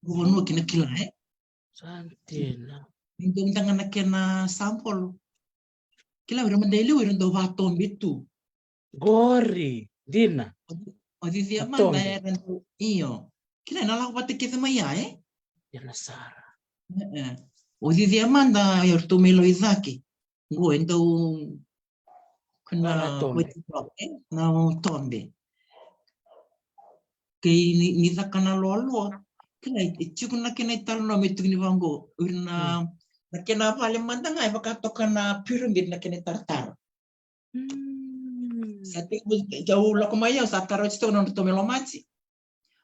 Vuku vanua kina kila, e? Sa dina. Ni dau daga na kena sabolo. Kila, ira mada e liu, ira dau vatobe tu. Qori, dina. O ci-, o cicia mada era dau, io. Kila, na lako vata kece mai ya, e? Dina sara. E, e. O cicia mada, e, ratou mai lau i cake. Qo, e dau, kena, na tobe. What you call, e? Na tobe. Kei ni, ni caka na loaloa. Kila, e tiko na kena italanoa me tukuni vaqo. Ira na, mm, na kena vale mada ga, e vaka toka na pyramid na kena itaratara. Mm. Sa tiko, au lako mai au, sa tara oti toka na nodratou mai lomati.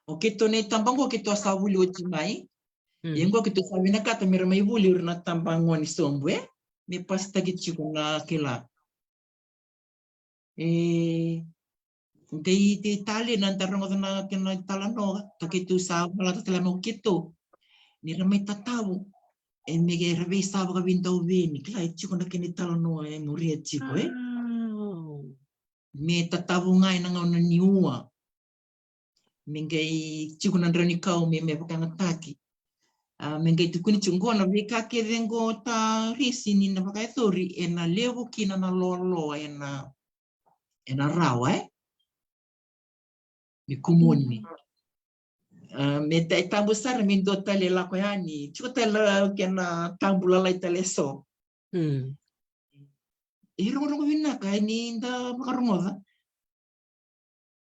O keitou na itaba qo, keitou sa vuli oti mai. Mm. Ia qo keitou sa vinakata me ra mai vuli ira na taba gone sobu, e? Me pasitaki tiko na kila. E, qai tale na da rogoca na kena italanoa, ka keitou sa valata tale mai o keitou. Ni ra mai tatavu, e, me qai ra veisau vakavidauveni, kila e tiko na kena italanoa e muria tiko, e? Wow. Me tatavu ga ena gauna ni ua. Me qai tiko na drau ni kau me, me vakayagataki. A, me qai tukuni tiko qo na veika kece qo Tarisi ni na vakayacori ena levu kina na loaloa ena, ena rawa, e? Me kumuni. A, me ta-, e tabu sara me dua tale e lako yani. Tiko tale kena tabu lalai tale eso. Mm. E rogorogo vinaka ni da vakarogoca.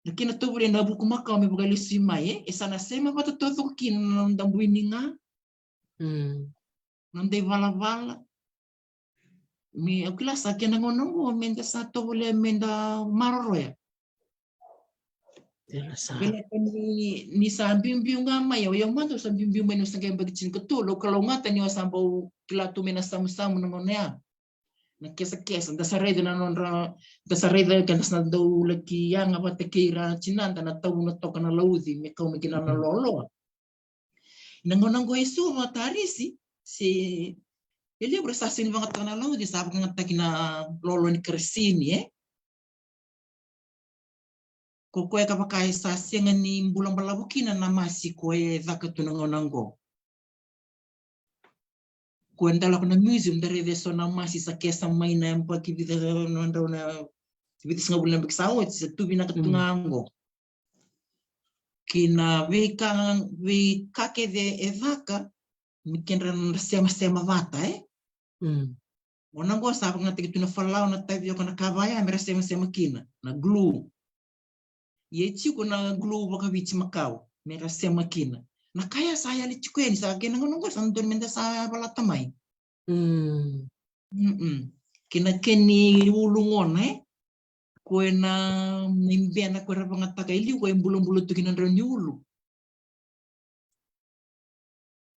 Na kena tovolea na vuku makawa me vakalesui mai, e? E sa na sema vata taucoko kina na noda bui ni ga. Mm. Noda ivalavala. Me, au kila sa kena gauna qo, me da sa tovolea, me da maroroya. Dina sara. Baleta ni, ni sa biubiu ga mai, o yau mada au sa biubiu mai niu sa qai yabaki tinikatolu, au kalougata niu sa bau kila tu mai na samusamu na gauna ya. Na kesakesa, da sa raica na nodra, da sa raica ke da sa dau laki yaga vata kei ira tinada na tauna toka na lauci me kau mai kina na loaloa. Na gauna qo e Suva, Tarisi, se, e levu ra sa sega ni vakayagataka na lauci, sa vakayagataki na loaloa ni karasini, e? Ko koya ka vaka e sa sega ni bula balavu kina na masi ko e caka tu na gauna qo. Ko e da lako na museum, da raica eso na masi sa kesa mai na yabaki vica, na drau na vica sagavulu na yabaki sa oti, sa tu vinaka tu ga qo. Kei na veika, veika kece e caka, me kedra na semasema vata, e? Mm. Gauna qo sa vakayagataki tu na falawa, na tavioka, na ka vaya, me ra semasema kina, na glue. Ia e tiko na glue vakaviti makawa, me ra sema kina. Na ka ya sa yali tiko yani, sa kena gauna oqo sa dodonu meda sa valata mai. Mm. Mm-mm. Kei na kena ulugona, e? Ko e na, na ibena ko era vagataka e liu, ko e bulabula tu ki na drau ni ulu.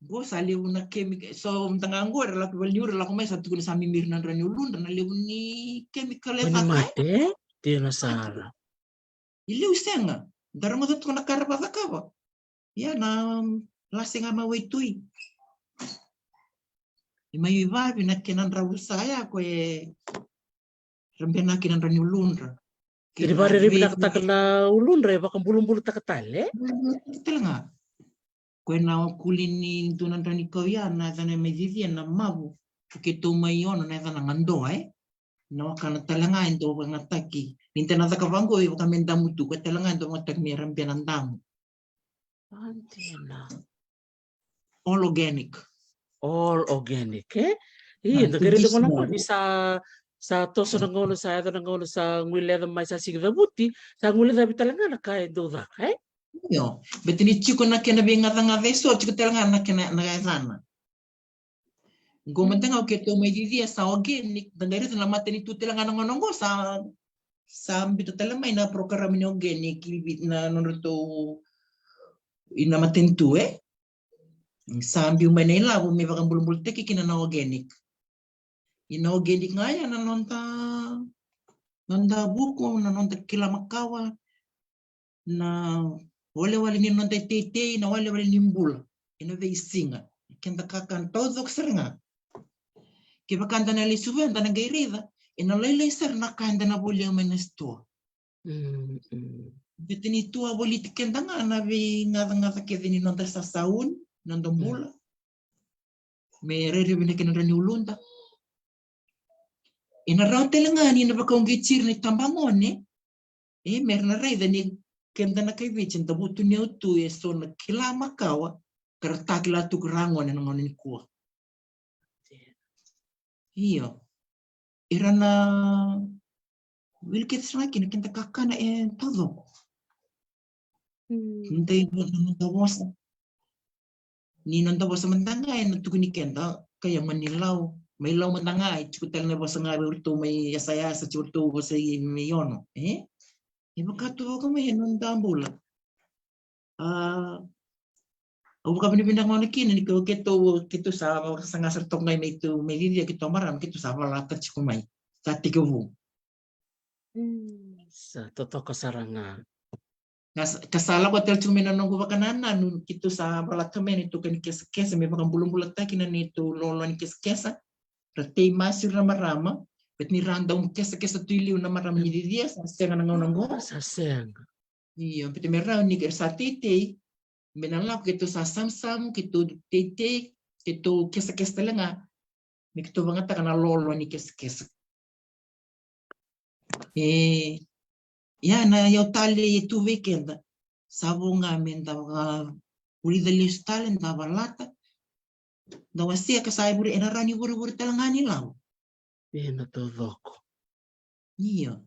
Qo sa levu na kemi-, so mada ga qo era lako i valeniulu, era lako mai sa tukuni sa mimiri na drau ni uludra, na levu ni kemikali e caka, e? Mate, e? Dina sara. I liu sega. Da rogoca toka na ka ra vacakava. Ia na lase ga mai waitui. I mai vavi na kena dravusa ya ko e ra bena kina drau ni uludra. Kei na vakarerei vinakataka na uludra e vakabulabulataka tale, e? Bulabula tale ga. Ko e na kuli ni dua na drau ni kau ya na yacana mai cicia na mavu. Ko keitou mai Ono na yacana ga doa, e? Na wakana tale ga e dau vagataki. Ni da na caka vaqo e vaka me damu tu, ko e tale ga e dau vagataki me ra bena damu. Antina. All organic. All organic, e? Io, da qai raica vaqo ni sa, sa toso na gauna, sa yaco na gauna, sa guileca mai, sa sigi cavuti, sa guilecavi tale ga na ka e dau caka, e? Io, bete ni tiko na kena veigacagaca e so, tiko tale ga na kena, na yacana. Qo mada ga o keitou mai cicia sa organic, da qai raica na matanitu tale ga na gauna oqo sa, sa biuta tale mai na program ni organic, i vi-, na nodratou, i na matanitu, e? Sa biu mai na ilavo me vakabulabulataki kina na organic. I na organic ga ya na noda, noda vuku, na noda kila makawa, na walewale ni noda iteitei, na walewale ni bula. Ena veisiga. Keda kakana taucoko sara ga. Kevaka da na lesu vei, da na qai raica, ena lailai sara na ka eda na volia mai na sitoa. Mm, mm. Bete ni tu a voliti keda ga na veigacagaca kece ni noda sasauni, noda bula. Me rairai vinaka na drau ni uluda. Ena rawa tale ga ni na vakauqeti ira na itabagone. E, me ra na raica ni keda na kai Viti da vutuniyau tu e so na kila makawa ka ra takila tu ka ra gone na gauna nikua. Io. Ira na wili kece sara ga kina keda kakana e taucoko. Mm. Noda i-, noda vosa. Ni noda vosa mada ga ena tukuni keda, ka ia mai Lau. Mai Lau mada ga, e tiko tale na vosa ga vei iratou mai Yasayasa, tiko iratou vosa i mai Ono, e? E vaka tu vaka mai e noda bula. A, au vakavinavinaka gona kina ni keitou, keitou sa vakasaga sara toka ga mai tu, mai cicia keitou marama, keitou sa valata tiko mai. Sa tekivu. Mm, sa totoka sara ga. Ka sa, ka sa lako tale tiko mai na noqu vakanananu, keitou sa valata mai na neitou kena kesakesa, me vakabulabulataki na neitou lolo ni kesakesa. Ra tei masu ira na marama, bete ni ra dau kesakesa tu i liu na marama ni cicia, sa sega na gauna oqo. Sa sega. Io, bete me rawa ni ra sa teitei, me na lako keitou sa samusamu, keitou teitei, keitou kesakesa tale ga, me keitou vagataka na lolo ni kesakesa. E, ia na iyau tale e tu vei keda. Sa vo ga me da vakavulica lesu tale, da valata. Da wasea ka sa ivuri, ena rawa ni vurevure tale ga ni Lau. Ena taucoko. Io.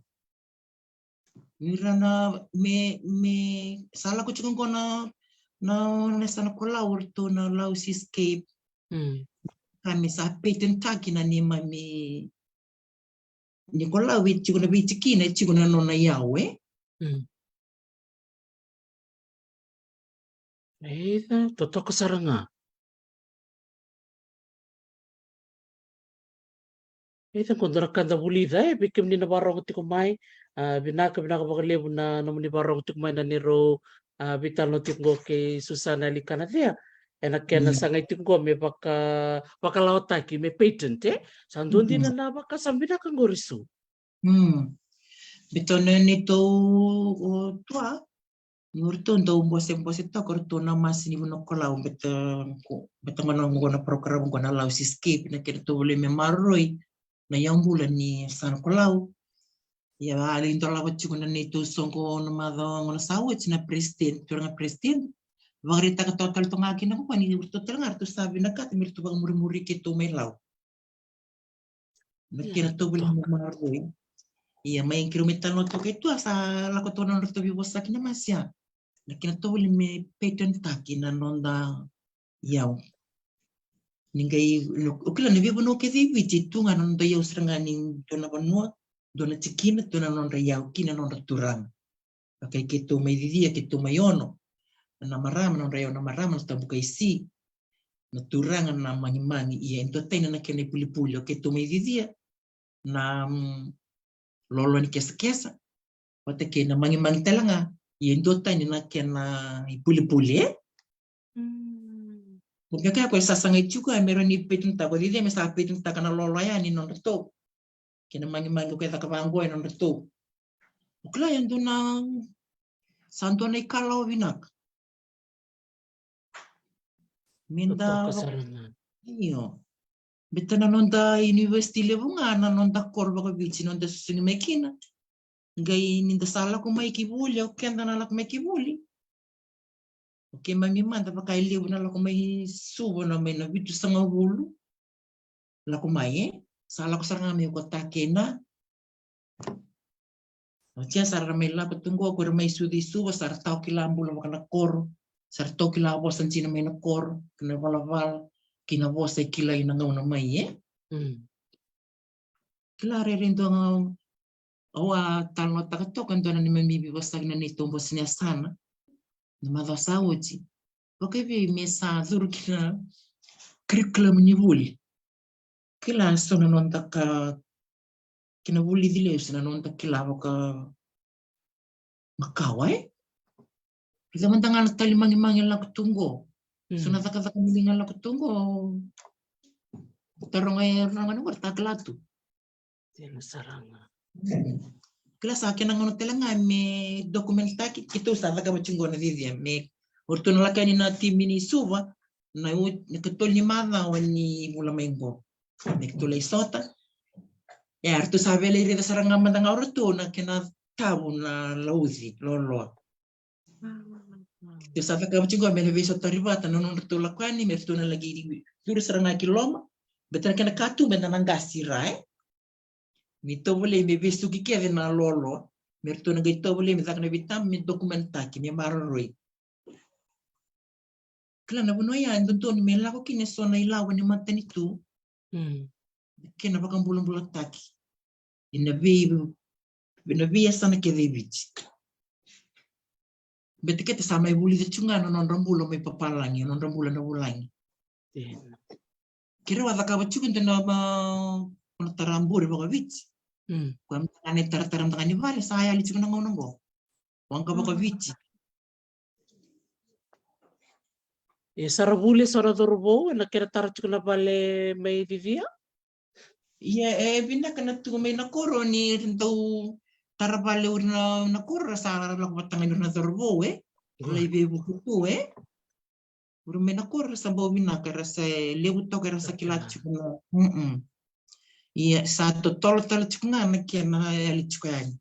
Ni ra na me, me sa lako tiko qo na, na, na yasana ko Lau, o ratou na Lau Seascape. Mm. Ka me sa patent taki na neimami, ni ko Lau e tiko na veitikina, e tiko na nona iyau, e? Mm. Eda totoka sara ga. Eda qo dua na ka da vulica, e, vei kemuni na vakarorogo tiko mai, a, vinaka, vinaka vakalevu na nomuni vakarorogo tiko mai na neirau, a, veitalanoa tiko qo kei Susana Alikanacea. Ena kena, mm, sagai tiko qo me vaka, vakalawataki, me patent, e? Sa dua dina, mm, na vakasama vinaka qori, Su. Mm. Beta na neitou, o, tua, ni o ratou dau bosebose toka o ratou na masi ni vanua ko Lau, beta, beta gona qo na program qo na Lau Seascape, na kena tovolei me maroroi na iyau bula ni yasana ko Lau. Ia a lai dolava tiko na neitou soqo na macawa qo na sa oti na president, turaga president. Vakaraitaka toka tale toka ga kina ko ni o ratou tale ga ratou sa vinakata me ratou vakamurimuri keitou mai Lau. Na kena tovolei me maroroi. Ia mai keirau mai talanoa toka e tua, sa lako toka na nodratou veivosaki na masi ya. Na kena tovolei me pattern taki na noda iyau. Ni qai, o kila na veivanua kece i Viti e tu ga na noda iyau sara ga ni dua na vanua, dua na tikina, dua na nodra iyau kina na nodra turaga. Vaka i keitou mai Cicia, keitou mai Ono. Na marama, na nodra iyau na marama, na Tabukaisi. Na turaga na Magimagi, ia e dua tani na kena ipulipuli. O keitou mai Cicia, na, mm, Lolo ni Kesakesa. Vata kei na Magimagi tale ga, ia e dua tani na kena ipulipuli, e? Mm. Mo kea ko e sasagai tiko, e me rawa ni pattern taka, o Cicia me sa pattern taka na Lolo yani nodratou. Kei na Magimagi o koya e caka vaqo e nodratou. O kila e dua na, sa dua na ikalawa vinaka. Me da Totoka sara ga. Io. Beta na noda university levu ga, na noda koro vakaviti, noda susugi mai kina. Qai ni da sa lako mai ki vuli, o keda na lako mai ki vuli. O keimami mada vaka e levu na lako mai Suva, na mai na vitusagavulu. Lako mai, e? Sa lako sara ga mai ko Takena. O tia sa ra mai lako tu qo, ko ra mai sucu i Suva, sa ra tau kila bula vaka na koro. Sa ra tau kila vosa dina mai na koro, kei na valavala, kei na vosa e kilai na gauna mai, e? Mm. Kila rairai dua ga, au a talanoataka toka e dua na neimami veivosaki na neitou bose ni yasana. Na macawa sa oti. Vakaevei me sa curu ki na curriculum ni vuli. Kila so na noda ka, kena vulici lesu na noda kila vaka makawa, e? Kila mada ga na tali Magimagi lako tu qo. So na cakacaka ni liga lako tu qo. Taroga e roga ni qo, ta kila tu. Tena sara ga. Kila sa kena gauna tale ga me document taki, keitou sa cakava tiko na Cicia, me o ratou na lako yani na timi ni Suva, na u-, na katolu ni macawa ni vula mai qo. Me keitou lai sota. E, a ratou sa vela i raica sara ga mada ga o ratou na kena tavu na lauci, loloa. Keitou sa cakava tiko me na veisotari vata na nodratou lako yani, me ratou na laki curu sara ga ki loma. Beta na kena ka tu me na na qasi ra, e? Me tovolei me vesuki kece na loloa. Me ratou na qai tovolei me caka na veitaba me document taki, me maroroi. Kila na vanua ya e dodonu me lako kina eso na ilavo ni matanitu. Mm. Kena vakabulabulataki ena vei, ena veiyasana kece e Viti. Beta keta sa mai vulica tu ga na nodra bula mai papalagi, nodra bula na vulagi. Ena. Keirau a cakava tiko dua na ma-, na tara bure vakaviti. Mm. Koya mada ga na itaratara mada ga ni vale sa yali tiko na gauna qo. Waqa vakaviti. E sa ra vuli eso na cauravou ena kena tara tiko na vale mai Cicia? Ia, e vinaka na tu mai na koro ni dau tara vale uri na, na koro ra sa lako vata ga ni uri na cauravou, e? Io. Lai veivuku tu, e? Uri mai na koro ra sa bau vinaka, ra sa levu toka, ra sa kila tiko na. Mm-mm. Ia, sa totolo tale tiko ga na kena yali tiko yani.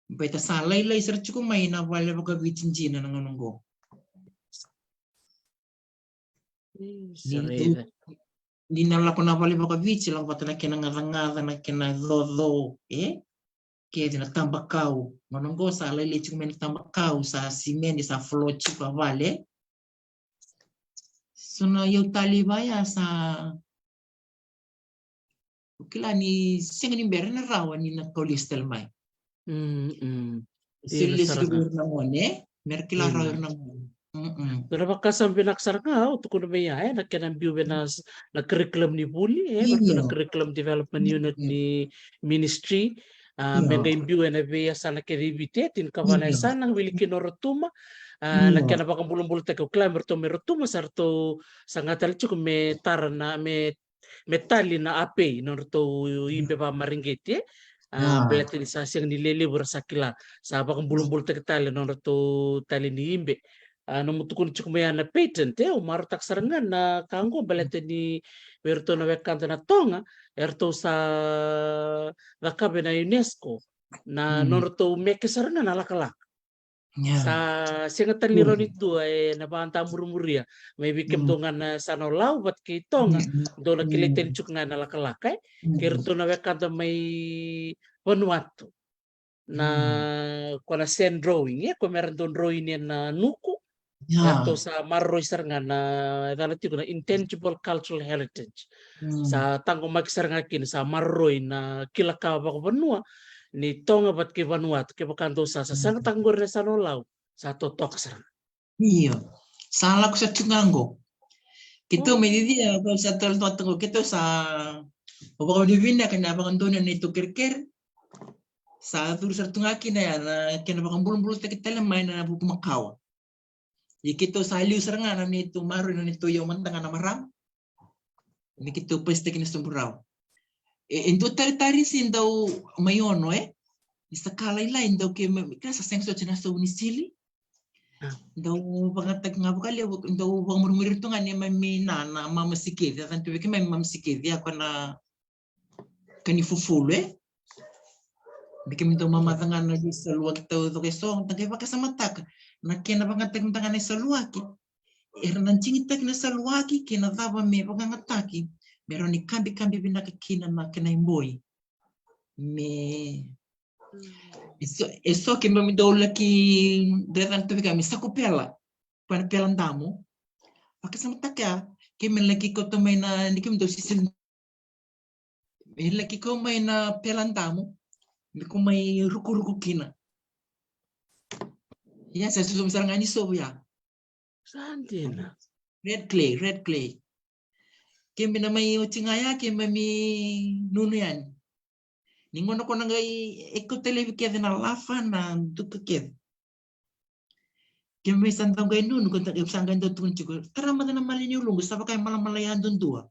Beta sa lailai sara tiko mai na vale vakaviti dina na gauna qo. Io, ni sa dau raica. Ni na lako na vale vakaviti, lako vata na kena gacagaca, na kena coco, e? Kece na tabakau. Gauna qo sa lailai tiko mai na tabakau, sa simede, sa folo tiko a vale. So na iyau talei vaya sa, o kila ni sega ni bera na rawa ni na kau lesu tale mai. Mm, mm. Io, na sara ga. Lesu tiko vei ira na gone, e? Me ra kila rawa ira na gone. Mm-mm. Dua na vakasama vinaka sara ga au tukuna mai ya, e, na kena biu vei na s-, na curriculum ni vuli, e, vei na curriculum development unit ni ministry, a, me qai biu ena veiyasana kece i Viti, e, tinikava na yasana, wili kina o Rotuma, a, na kena vakabulabulataki, o kila me ratou mai Rotuma, sa ratou saga tale tiko me tara na, me me tali na apei, nodratou ibe vakamareqeti, e. A, baleta ni sa sega ni lelevu ra sa kila, sa vakabulabulataki tale nodratou tali ni ibe. A, nomu tukuna tiko mai ya na patent, e, au marautaka sara ga na ka qo, baleta ni vei iratou na wekada na Toga, eratou sa cakava ena UNESCO na nodratou meke sara ga na lakalaka. Sa sega tale ni rawa ni dua ena vakamurimuri mai vei kemudou ga na yasana o Lau vata kei Toga, dou na kilai tani tiko ga na lakalaka, e. Kei iratou na wekada mai Vanuatu. na, ko na sand drawing, e, ko mera dau drawing ena nuku. Ia. Ratou sa maroroi sara ga na, e cala tiko na intangible cultural heritage. Sa taqomaki sara ga kina, sa maroroi na kila ka vakavanua ni Toga vata kei Vanuatu, kevaka dou sa sasagataka qori na sa lolau, sa totoka sara ga. Io. Sa lako sa tu ga qo. Keitou mai cici, au sa tala toka qo, keitou sa vakavinavinaka na vakadonui na neitou kerekere. Sa curu sara tu ga kina ya na kena vakabulabulataki tale mai na vuku makawa. Ia keitou sa liu sara ga na neitou maroroi na neitou iyau mada ga na marama. Me keitou pasitaki na sobu rawa. E, e dua tale tari si dau mai Ono, e. Ni sa ka lailai dau ke me, ka sa sega soti na sau ni sili. Dau vagataki ga vakalevu, dau vakamurimuri tu ga ni mami na, na mama sikeci, a cana tu vei keimami mama sikeci, a ko na ka ni fufulu, e. Me keimami dau mamaca ga na liu saluaki taucoko e so, da qai vakasamataka na kena vagataki mada ga na isaluaki. Era na digitaki na saluaki kei na cava me vakayagataki me rawa ni kabikabi vinaka kina na kena iboi. Me e so, e so keimami dau laki, dau cana tu vei keimami sakupela, ko na pela damu. Vakasamataka, keimami laki kauta mai na, ni keimami dau sisili, me laki kau mai na pela damu, me kau mai rukuruku kina. Ia sa susu sara ga ni sovu ya. Sa dina. Red clay, red clay. Keimami na mai oti ga ya, keimami nunu yani. Ni gauna ko na qai, e kauta laivi kece na lafa, na duka kece. Keimami sa dau qai nunu, ko ta, sa qai dau tukuna tiko, tara mada na mala ni uluqu, sa vaka e malamala yadudua.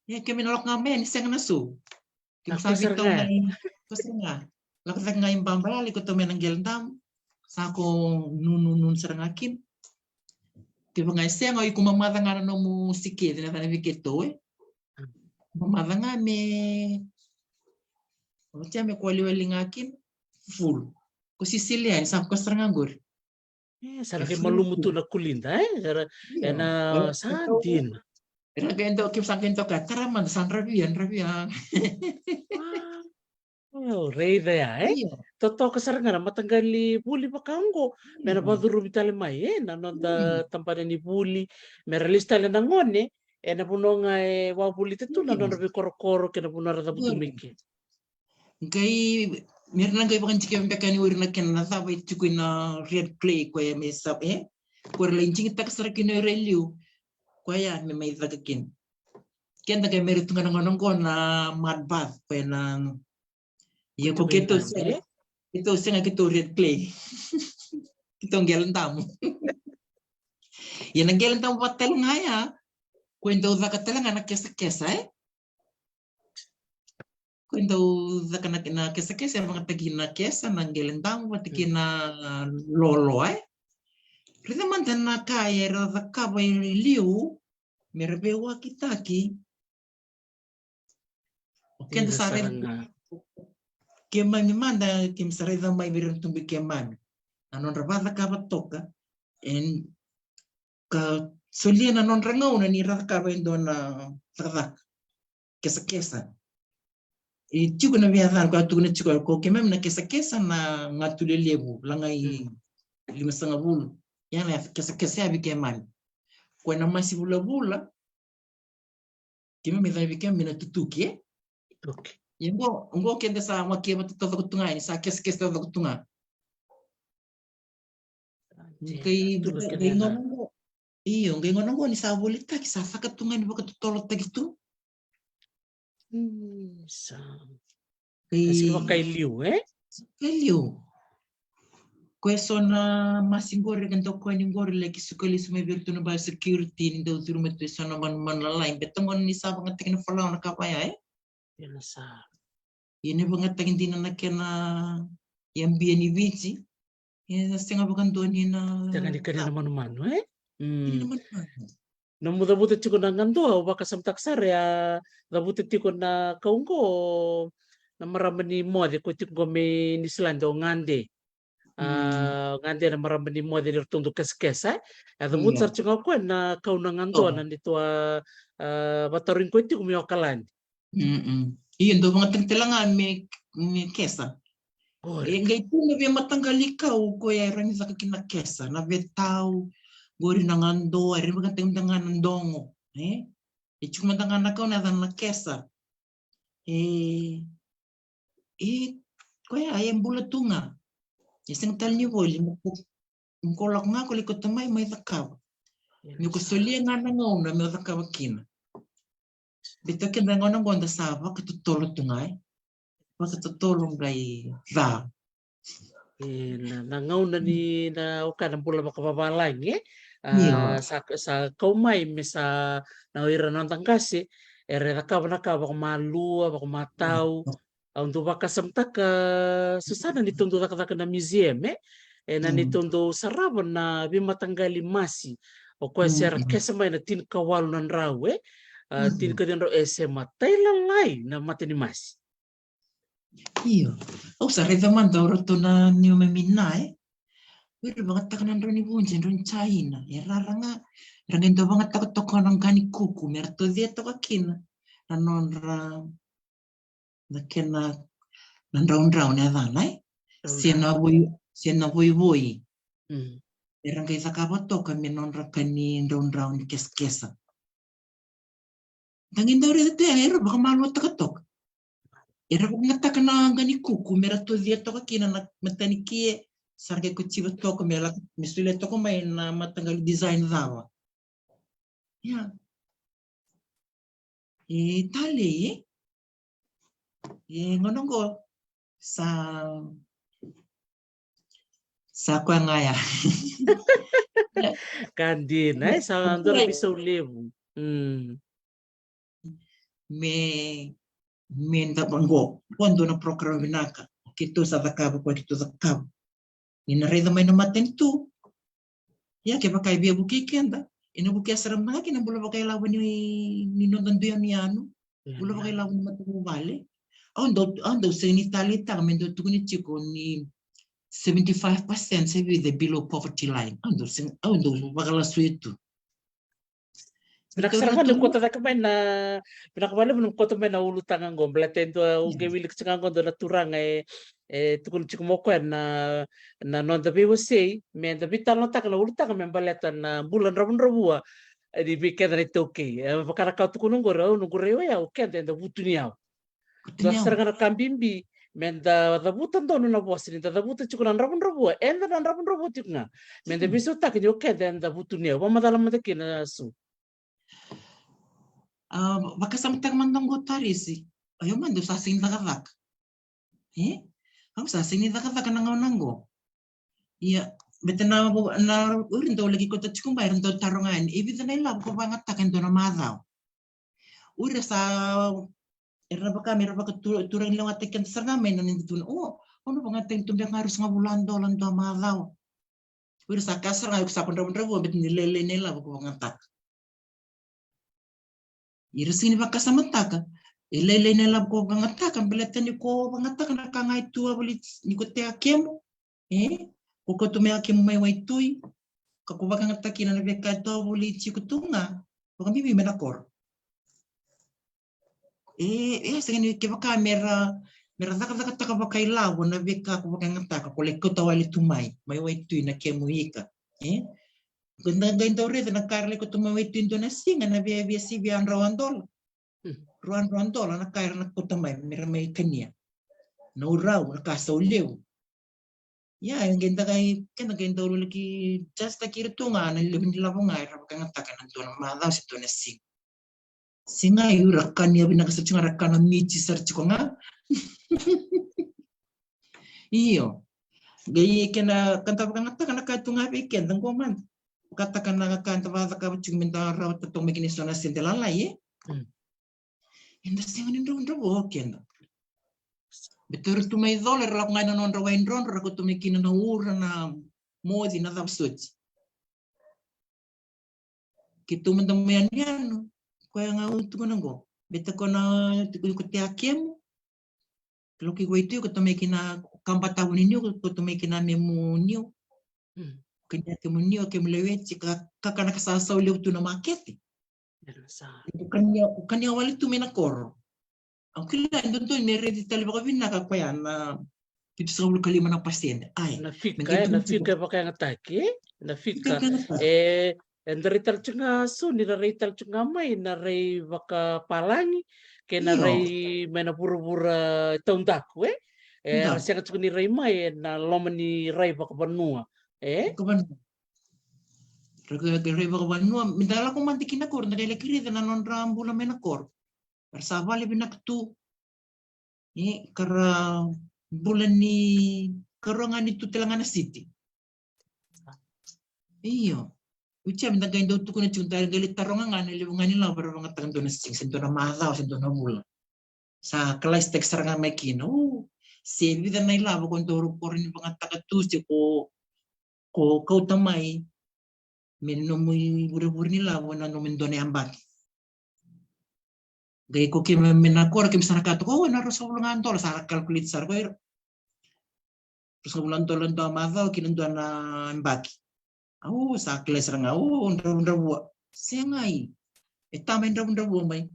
Ia keimami na lako ga mai yani, sega na sau. Keimami sa qai tau ga, ko sara ga. Lako cake ga i baba ya, lai kauta mai na qele damu. Sa ko nunu, nunu sara ga kina. Kevaka e sega, o iko mamaca ga na nomu sikeci, na cana vei keitou, e. Mamaca ga me, oti ya me ko waliwali ga kina, fufulu. Ko sisili yani, sa ko sara ga qori. E, sa na qai malumu tu na kulida, e? Era, ena, sa dina. Era qai dau, keimami sa qai dau kaya, tara mada, sa dravia, dravia. Au raica ya, e? Io. Totoka sara ga na mataqali vuli vaka oqo, me na vacuruvi tale mai, e? Na noda tabana ni vuli, me ra lesu tale na gone, ena vanua ga e wavolita tu na nodra veikorokoro kei na vanua ra cavutu mai kina. Qai, me ra na qai vakadikevi beka yani o ira na kena na cava e tiko ina red clay, koya me sa, e? Ko ra lai digitaka sara kina o ira e liu. Koya me mai caka kina. Keda qai me ra tu ga na gauna oqo na mud bath, koya na Ia ko keitou sega, keitou sega, keitou red clay. Keitou qele damu. Ia na qele damu vata tale ga ya, ko e dau caka tale ga na kesakesa, e? Ko e dau caka na, na kesakesa, e vagataki na kesa, na qele damu, vata kei na loloa, e? Raica mada na ka era cakava e liu, me ra veiwakitaki. O keda sa raica, keimami mada, keimami sa raica mai vei ira na tubu i keimami. Na nodra vacakava toka, e ka solia na nodra gauna ni ra cakava e dua na cakacaka. Kesakesa. E tiko na veiyacana, ko a tukuna tiko, ko keimami na kesakesa na gatu lelevu, lagai limasagavulu. Ia na kesakesa ya vei keimami. Ko na masi vulavula, keimami caka vei keimami na tutuki, e? Tutuki. Ia qo, qo keda sa waki e vata taucoko tu ga, ni sa kesakesa taucoko tu ga. Qai, qai gauna qo, io, qai gauna qo ni sa volitaki, sa caka tu ga ni vakatotolotaki tu. Sa. Qai, sa vaka e liu, e? Vaka e liu. Ko e so na masi qori, ka dau koya ni qori, laki suka lesu mai vei iratou na biosecurity, ni dau curu mai tu e so na manumanu lalai. Beta gona ni sa vagataki na falawa na ka vaya, e? Ia na sa. Ia ni vagataki dina na kena yabia ni Viti. Ia na sega vakadua ni na. Sega ni kania na manumanu, e? Kania na manumanu. Nomu cavuta tiko na gadua, au vakasamataka sara ya, cavuta tiko na kau qo, na marama ni moce ko tiko qo mai Niusiladi, o Gade. A, Gade na marama ni moce ni ratou dau kesakesa, e? A cavuta sara tiko ga o koya na kau na gadua, na neitou a, a, vatarogi koya tiko mai Okaladi. Io, dau vagataki tale ga me, me kesa. E qai tu na veimataqali kau ko ya era ni caka kina kesa, na vetau, qori na gado, era ni vakataki mada ga na dogo, e? E tiko mada ga na kau na yacana na kesa. E, e, ko ya e bula tu ga. E sega tale ni voli, mo ko, mo ko lako ga ko lai kauta mai, mai cakava. Me ko solia ga na gauna me o cakava kina. Baleta keda gauna qo da sa vakatotolo tu ga, e. Vakatotolo qai ca. E, na, na gauna ni na oka na bula vakavavalagi, e? A, sa, sa kau mai me sa na o ira na noda qase, era cakava na ka vakamalua, vakamatau. Au dau vakasamataka, Susana, ni tou dau cakacaka na museum, e? E, na ni tou dau sarava na veimataqali masi. O koya se ra kesa mai na tinikawalu na drau, e? A, tinikaciwa na drau, e se matailalai na mata ni masi. Io. Au sa raica mada o ratou na niu me mina, e? Ira vagataka na drau ni vuji, drau ni China. E rara ga, ra qai dau vagataka toka na qa ni kuku, me ra tocia toka kina na nodra, na kena, na draudrau na yacana, e? Se na voi, se na voivoi. Era qai cakava toka me nodra ka ni draudrau ni kesakesa. Da qai dau raica tu ya, era vakamaluataka toka. Era vakagataka na qa ni kuku me ra tocia toka kina na matanikie, sa ra qai kotiva toka me lako, me solia toka mai na mataqali design cava. Ia. E talei, e? E gauna qo sa, sa koya ga ya. Ka dina, e, sa dua na veisau levu. Me, me da qo, qo dua na program vinaka. Keitou sa cakava, koya keitou cakava. Ni na raica mai na matanitu. Ia kevaka e via vukei keda, ena vukea sara mada ga kina bula vakailavo ni, ni noda dui yanuyanu. Bula vakailavo ni matavuvale. Au dau, au dau sega ni taleitaka me dau tukuni tiko ni seventy-five percent se vica below poverty line. Au dau sega, au dau vakalasui tu. Vinaka sara ga ni kauta cake mai na, vinaka vakalevu ni kauta mai na ulutaga qo, baleta e dua au qai wilika tiko ga qo dua na turaga e, e tukuna tiko mai o koya na, na noda veiwasei, me da veitalanoataka na ulutaga me baleta na bula dravudravua, e, ni vei keda na iTaukei. E vaka na ka au tukuna qori, au noqu rai o yau, o keda eda vutuniyau. Dua sara ga na ka bibi, me da cavuta donu na vosa, ni da cavuta tiko na dravudravua, eda na dravudravua tiko ga. Me da veisautaka ni o keda eda vutuniyau. Vakamacala mada kina, Su. A, vakasamataka mada qo, Tarisi. O yau mada au sa sega ni cakacaka. E? Au sa sega ni cakacaka na gauna qo. Ia, baleta na, na, o ira dau laki kauta tiko mai, era dau taroga yani, e vica na ilavo ko vakayagataka e dua na macawa? O ira sa, era vaka me ra vakatu, turaga ni lewe gataki keda sara ga mai na nida tukuna, o, au na vakayagataki tu beka ga e ruasagavulu na dola dua macawa. O ira sa kaya sara ga, iko sa ko dravudravua, baleta ni lailai na ilavo ko vakayagataka. Ira sega ni vakasamataka. E lailai na ilavo ko vakayagataka, baleta ni ko vakayagataka na ka ga e tu a voli ni ko tea kemu. E? Ko kauta mai a kemu mai waitui. Ka ko vakayagataka kina na veika e tu a voli tiko tu ga. Vakabibi mai na koro. E, e, sega ni kevaka me ra, me ra cakacakataka vakailavo na veika ko vakayagataka, ko lai kauta wale tu mai, mai waitui na kemu ika. E? Ko da qai dau raica na ka era lai kauta mai waitui dua na siga, na via, via sivia drau a dola. Rua drau a dola na ka era na kauta mai, me ra mai kania. Na urau, na ka sau levu. Ia, e qai da qai, keda qai dau laki just taki ira tu ga na levu ni lavo ga era vakayagataka ena dua na macawa se dua na siga. Siga, ia ra kania vinaka sara tiko ga, ra kana miti sara tiko ga. Io. Qai kena ka da vakayagataka na ka tu ga vei keda qo mada. Vakataka na ka da vakacakava tiko me da rawata toka mai kina eso na sede lalai, e? Eda sega ni dravudravua o keda. Baleta era tu mai Cola, era lako ga ena nodra wai drodro, ra kauta mai kina na ura, na moci, na cava soti. Keitou mada mai yanuyanu, koya ga au tukuna qo. Baleta ko na, ko tea kemu. Lako i waitui, kauta mai kina kaba tavu ni niu, kauta mai kina memu niu. Kania kemu niu, kemu leweti, ka, kakana ka sa sau levu tu na makete. Ko kania, ko kania wale tu mai na koro. Au kila e dodonu me raici tale vakavinaka koya na, Vitusagavulu ka lima na pasede. Ai, na fika, e, na fika e vakayagataki, e? Na fika. E, e da rai tale tiko ga, so ni ra rai tale tiko ga mai na rai vakapalagi kei na rai mai na vuravura taudaku, e? E, ra sega tiko ni rai mai e na loma ni rai vakavanua, e? Vakavanua. Rai vakavanua, me da lako mada kina koro, da qai lai kerica na nodra bula mai na koro. Ra sa vale vinaka tu. E, ka ra bula ni karua ga ni tu tale ga na siti. Io. Oti ya me da qai dau tukuna tiko, da qai lai taroga ga na levu ga ni lavo ra vagataka dua na siga se dua na macawa se dua na vula. Sa kalaisitaki sara ga mai kina. O, se vica na ilavo ko dau rokoro ni vagataka tu se ko, ko kauta mai. Me nomu ivurevure ni lavo na nomu dua na yabaki. Qai ko keimami na koro keimami sa na kaya toka, o, na ruasagavulu ga dola, sa na calculate sara ko ira. Ruasagavulu na dola dua macawa kina dua na yabaki. Au sa kila sara ga, o, dravudravua. Sega i. E tama e dravudravua mai.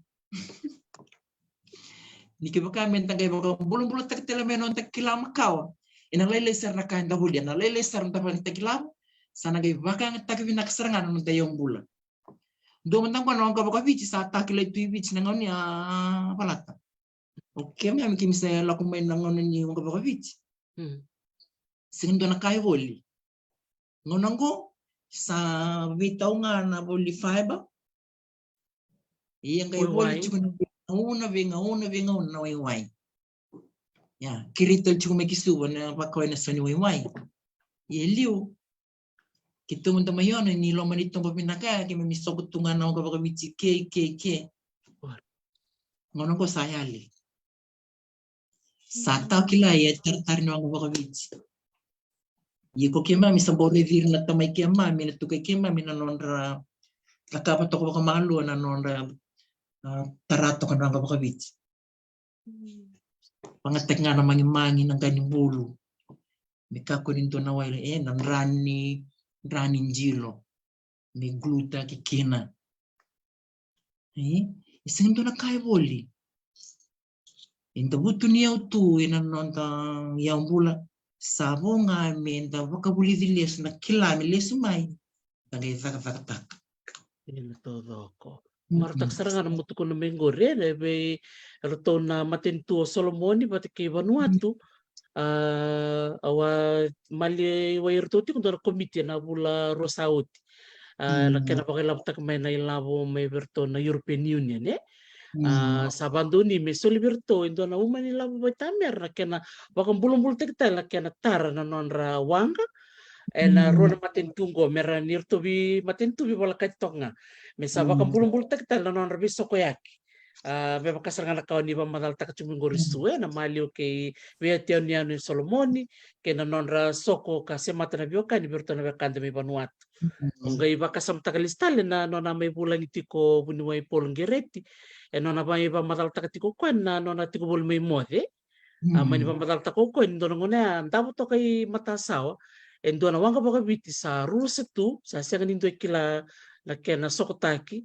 Ni kevaka me da qai vakabulabulataki tale mai na noda kila makawa, e na lailai sara na ka eda volia, na lailai sara na da vakayagataki lavo, sa na qai vakayagataki vinaka sara ga na noda iyau bula. Dua mada qo na waqa vakaviti sa takilai tu i Viti na gauna ni a valata. O keimami keimami sa lako mai na gauna ni waqa vakaviti. Sega ni dua na ka e voli. Gauna qo sa veitau ga na voli fiber. Ia qai voli tiko na veigauna, veigauna, veigauna na waiwai. Ia kerei tale tiko mai ki Suva na vakawai na sau ni waiwai. Ia liu keitou mada mai Ono ni loma ni toba vinaka ya keimami soko tu ga na waqa vakaviti ke, ke, ke. Gauna qo sa yali. Sa tau kila e taratara ni waqa vakaviti. Ia ko keimami sa bau raici ira na tamai keimami, na tukai keimami na nodra cakava toka vakamalua na nodra, a, tara toka na waqa vakaviti. Vagataki ga na magimagi, na qa ni bulu. Me kakua ni dua na wai, e, na dra ni, dra ni jilo. Me glutaki kina. E, e sega ni dua na ka e voli. Eda vutuniyau tu ena noda iyau bula. Sa vo ga me da vakavulici lesu na kila me lesu mai. Da qai cakacakataka. Ena taucoko. Marautaka sara ga na mo tukuna mai qori, e, vei iratou na matanitu o Solomoni vata kei Vanuatu. A, au a maliwai iratou tiko dua na komiti ena vula rua sa oti. A, na kena vakailavotaka mai na ilavo mai vei iratou na European Union, e. A, sa vakadonui me soli vei iratou e dua na uma ni lavo vakatamera na kena vakabulabulataki tale na kena tara na nodra waqa ena rua na matanitu qo, me ra ni ratou veimatanitu veivolekati toka ga. Me sa vakabulabulataki tale na nodra veisokoyaki. A, me vaka sara ga na ka o ni vakamacalataka tiko mai qori Sue, na maliwa kei veiyanuyanu e Solomoni, kei na nodra soko ka semata na veiwekani vei iratou na wekada mai Vanuatu. O qai vakasamataka lesu tale na nona mai vulagi tiko vuniwai Paul Gereti, e nona mai vakamacalataka tiko o koya na nona tiko voli mai moce. A, mai ni vakamacalataka o koya ni dua na gauna ya davo toka i matasawa e dua na waqa vakaviti sa rusa tu, sa sega ni dua e kila na kena sokotaki.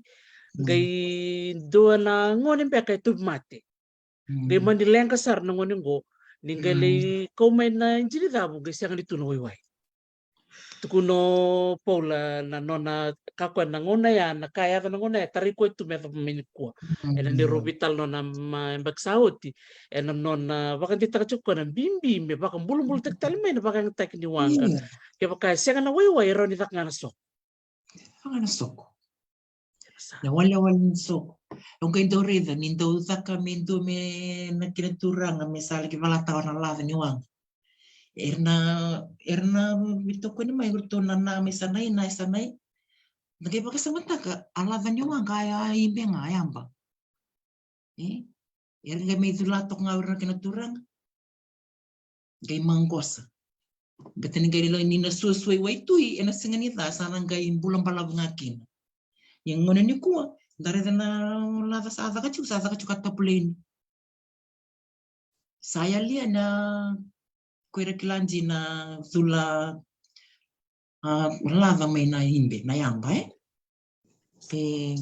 Qai dua na gone beka e tauvimate. Qai mani leqa sara na gone qo, ni qai lai kau mai na idini cavu qai sega ni tu na waiwai. Tukuna o Paula na nona, ka koya na gauna ya, na ka e yaco na gauna ya, tarai koya tu me yacova mai nikua. Ena neirau veitalanoa na yabaki sa oti, ena nona vakadeitaka tiko koya na bibi me vakabulabulataki tale mai na vakayagataki ni waqa. Kevaka e sega na waiwai e rawa ni caka ga na soko. Caka ga na soko. Na walewale ni soko. Au qai dau raica ni dau caka me dua me na kena turaga me sa laki valataka na laca ni waqa. Era na, era na veitokoni mai iratou na na mai Sanai, na Sanai. Na qai vakasamataka a laca ni waqa a ibe ga, a yaba. E? Era qai mai cula toka ga o ira na kena turaga. Qai maqosa. Beta ni qai lai ni na suasua i waitui, ena sega ni ca, sa na qai bula balavu ga kina. Ia gauna nikua, da raica na laca sa caka tiko, sa caka tiko a tapuleni. Sa yalia na ko ira kila dina cula, a, laca mai na ibe, na yaba, e? E,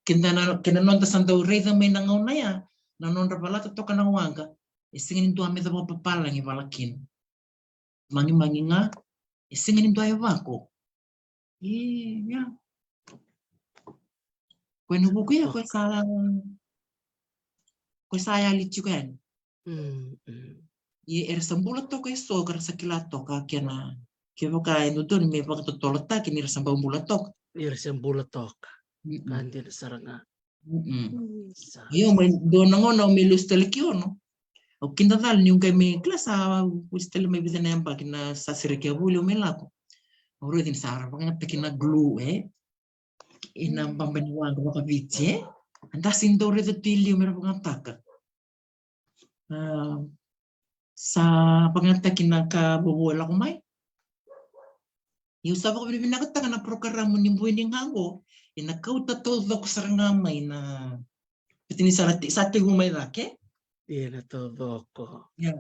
keda na, kena noda sa dau raica mai na gauna ya, na nodra valata toka na waqa. E sega ni dua me cava papalagi vala kina. Magimagi ga, e sega ni dua e vako. Ia. Ko e na vuku ia ko e sa, ko e sa yali tiko yani. Mm, mm. Ia era sa bula toka e so, ka ra sa kila toka kena, kevaka e dodonu me vakatotolotaki ni ra sa bau bula toka. Ni ra sa bula toka. Mm-mm. Ka dina sara ga. Mm-mm. Isa. Io, mai dua na gauna au mai lesu tale ki Ono. Au kidacala niu qai mai kila sa vusi tale mai vica na yabaki na sa sereki a vuli au mai lako. Au raica ni sa ra vakayagataki na glue, e? Ina baba ni waqa vakaviti, e? Eda sa dau raica tu i liu me ra vakayagataka. A, sa vakayagataki na ka vovo e lako mai. Ia au sa vakavinavinakataka na porokaramu ni bui ni ga oqo, ina kauta taucoko sara ga mai na, beta ni sa, sa tekivu mai cake. Ia na taucoko. Ia.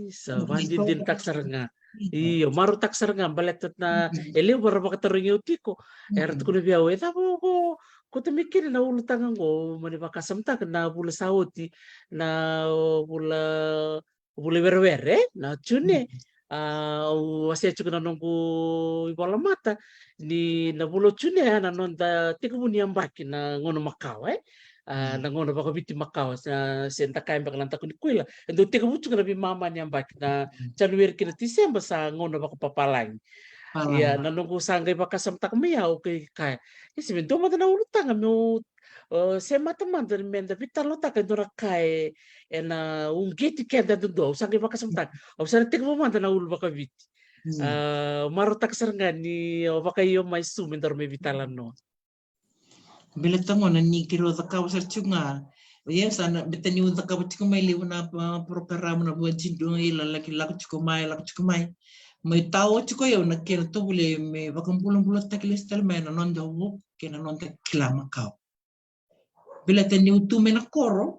Isa, vakadinadinataka sara ga. Io, marautaka sara ga, baleta na, e levu era vakatarogi au tiko, era tukuna vei au, e cava oqo, kauta mai kina na ulutaga oqo, mani vakasamataka na vula sa oti, na vula, vula werewere, e? Na June. A, au wasea tiko na noqu ivolamata, ni na vula o June, e, na noda tekivu ni yabaki na gauna makawa, e? A, na gauna vakaviti makawa, sa, se da kaya beka na daku ni kuila. E dau tekivu tiko na veimama ni yabaki, na January kei na December sa gauna vakapapalagi. Ia, na noqu sa qai vakasamataka mai au qai kaya, e se me dua mada na ulutaga meu, o, se mata mada me da veitalanoataka e dua na ka e, ena uqeti keda dodonu, au sa qai vakasamataka. Au sa na tekivu mada na ulu vakaviti. A, marautaka sara ga ni o vakaio mai Zoom me daru mai veitalanoa. Baleta gona ni keirau cakava sara tiko ga. Ia sa na, beta niu cakava tiko mai levu na, a, porokaramu na vua jidu ila laki lako tiko mai, lako tiko mai. Mai tao tiko au na kena tovole me vakabulabulataki lesu tale mai na noda vuku kei na noda kila makawa. Baleta niu tu mai na koro,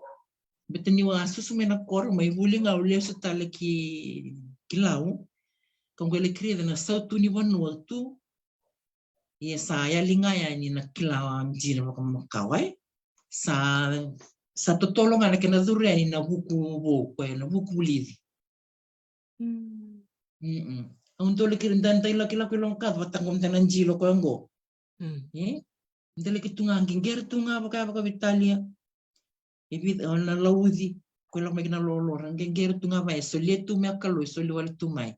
beta niu a susu mai na koro, mai vuli ga au lesu tale ki, ki Lau. Ka qo e laki raica na sautu ni vanua tu. Ia sa yali ga yani na kila dina vakamakawa, e? Sa, sa totolo ga na kena curu yani na vuku vou, koya na vuku vulici. Mm. Mm-mm. Au dau laki ri da, da laki lako i Loga Kaca vata qo mada na jilo koya qo. Mm. E? Da laki tu ga qeqere tu ga vaka, vaka vei Talia. E vei, o na lauci, koya lako mai kina lolora, qeqere tu ga va, e solia tu mai a Kalou, e soli wale tu mai.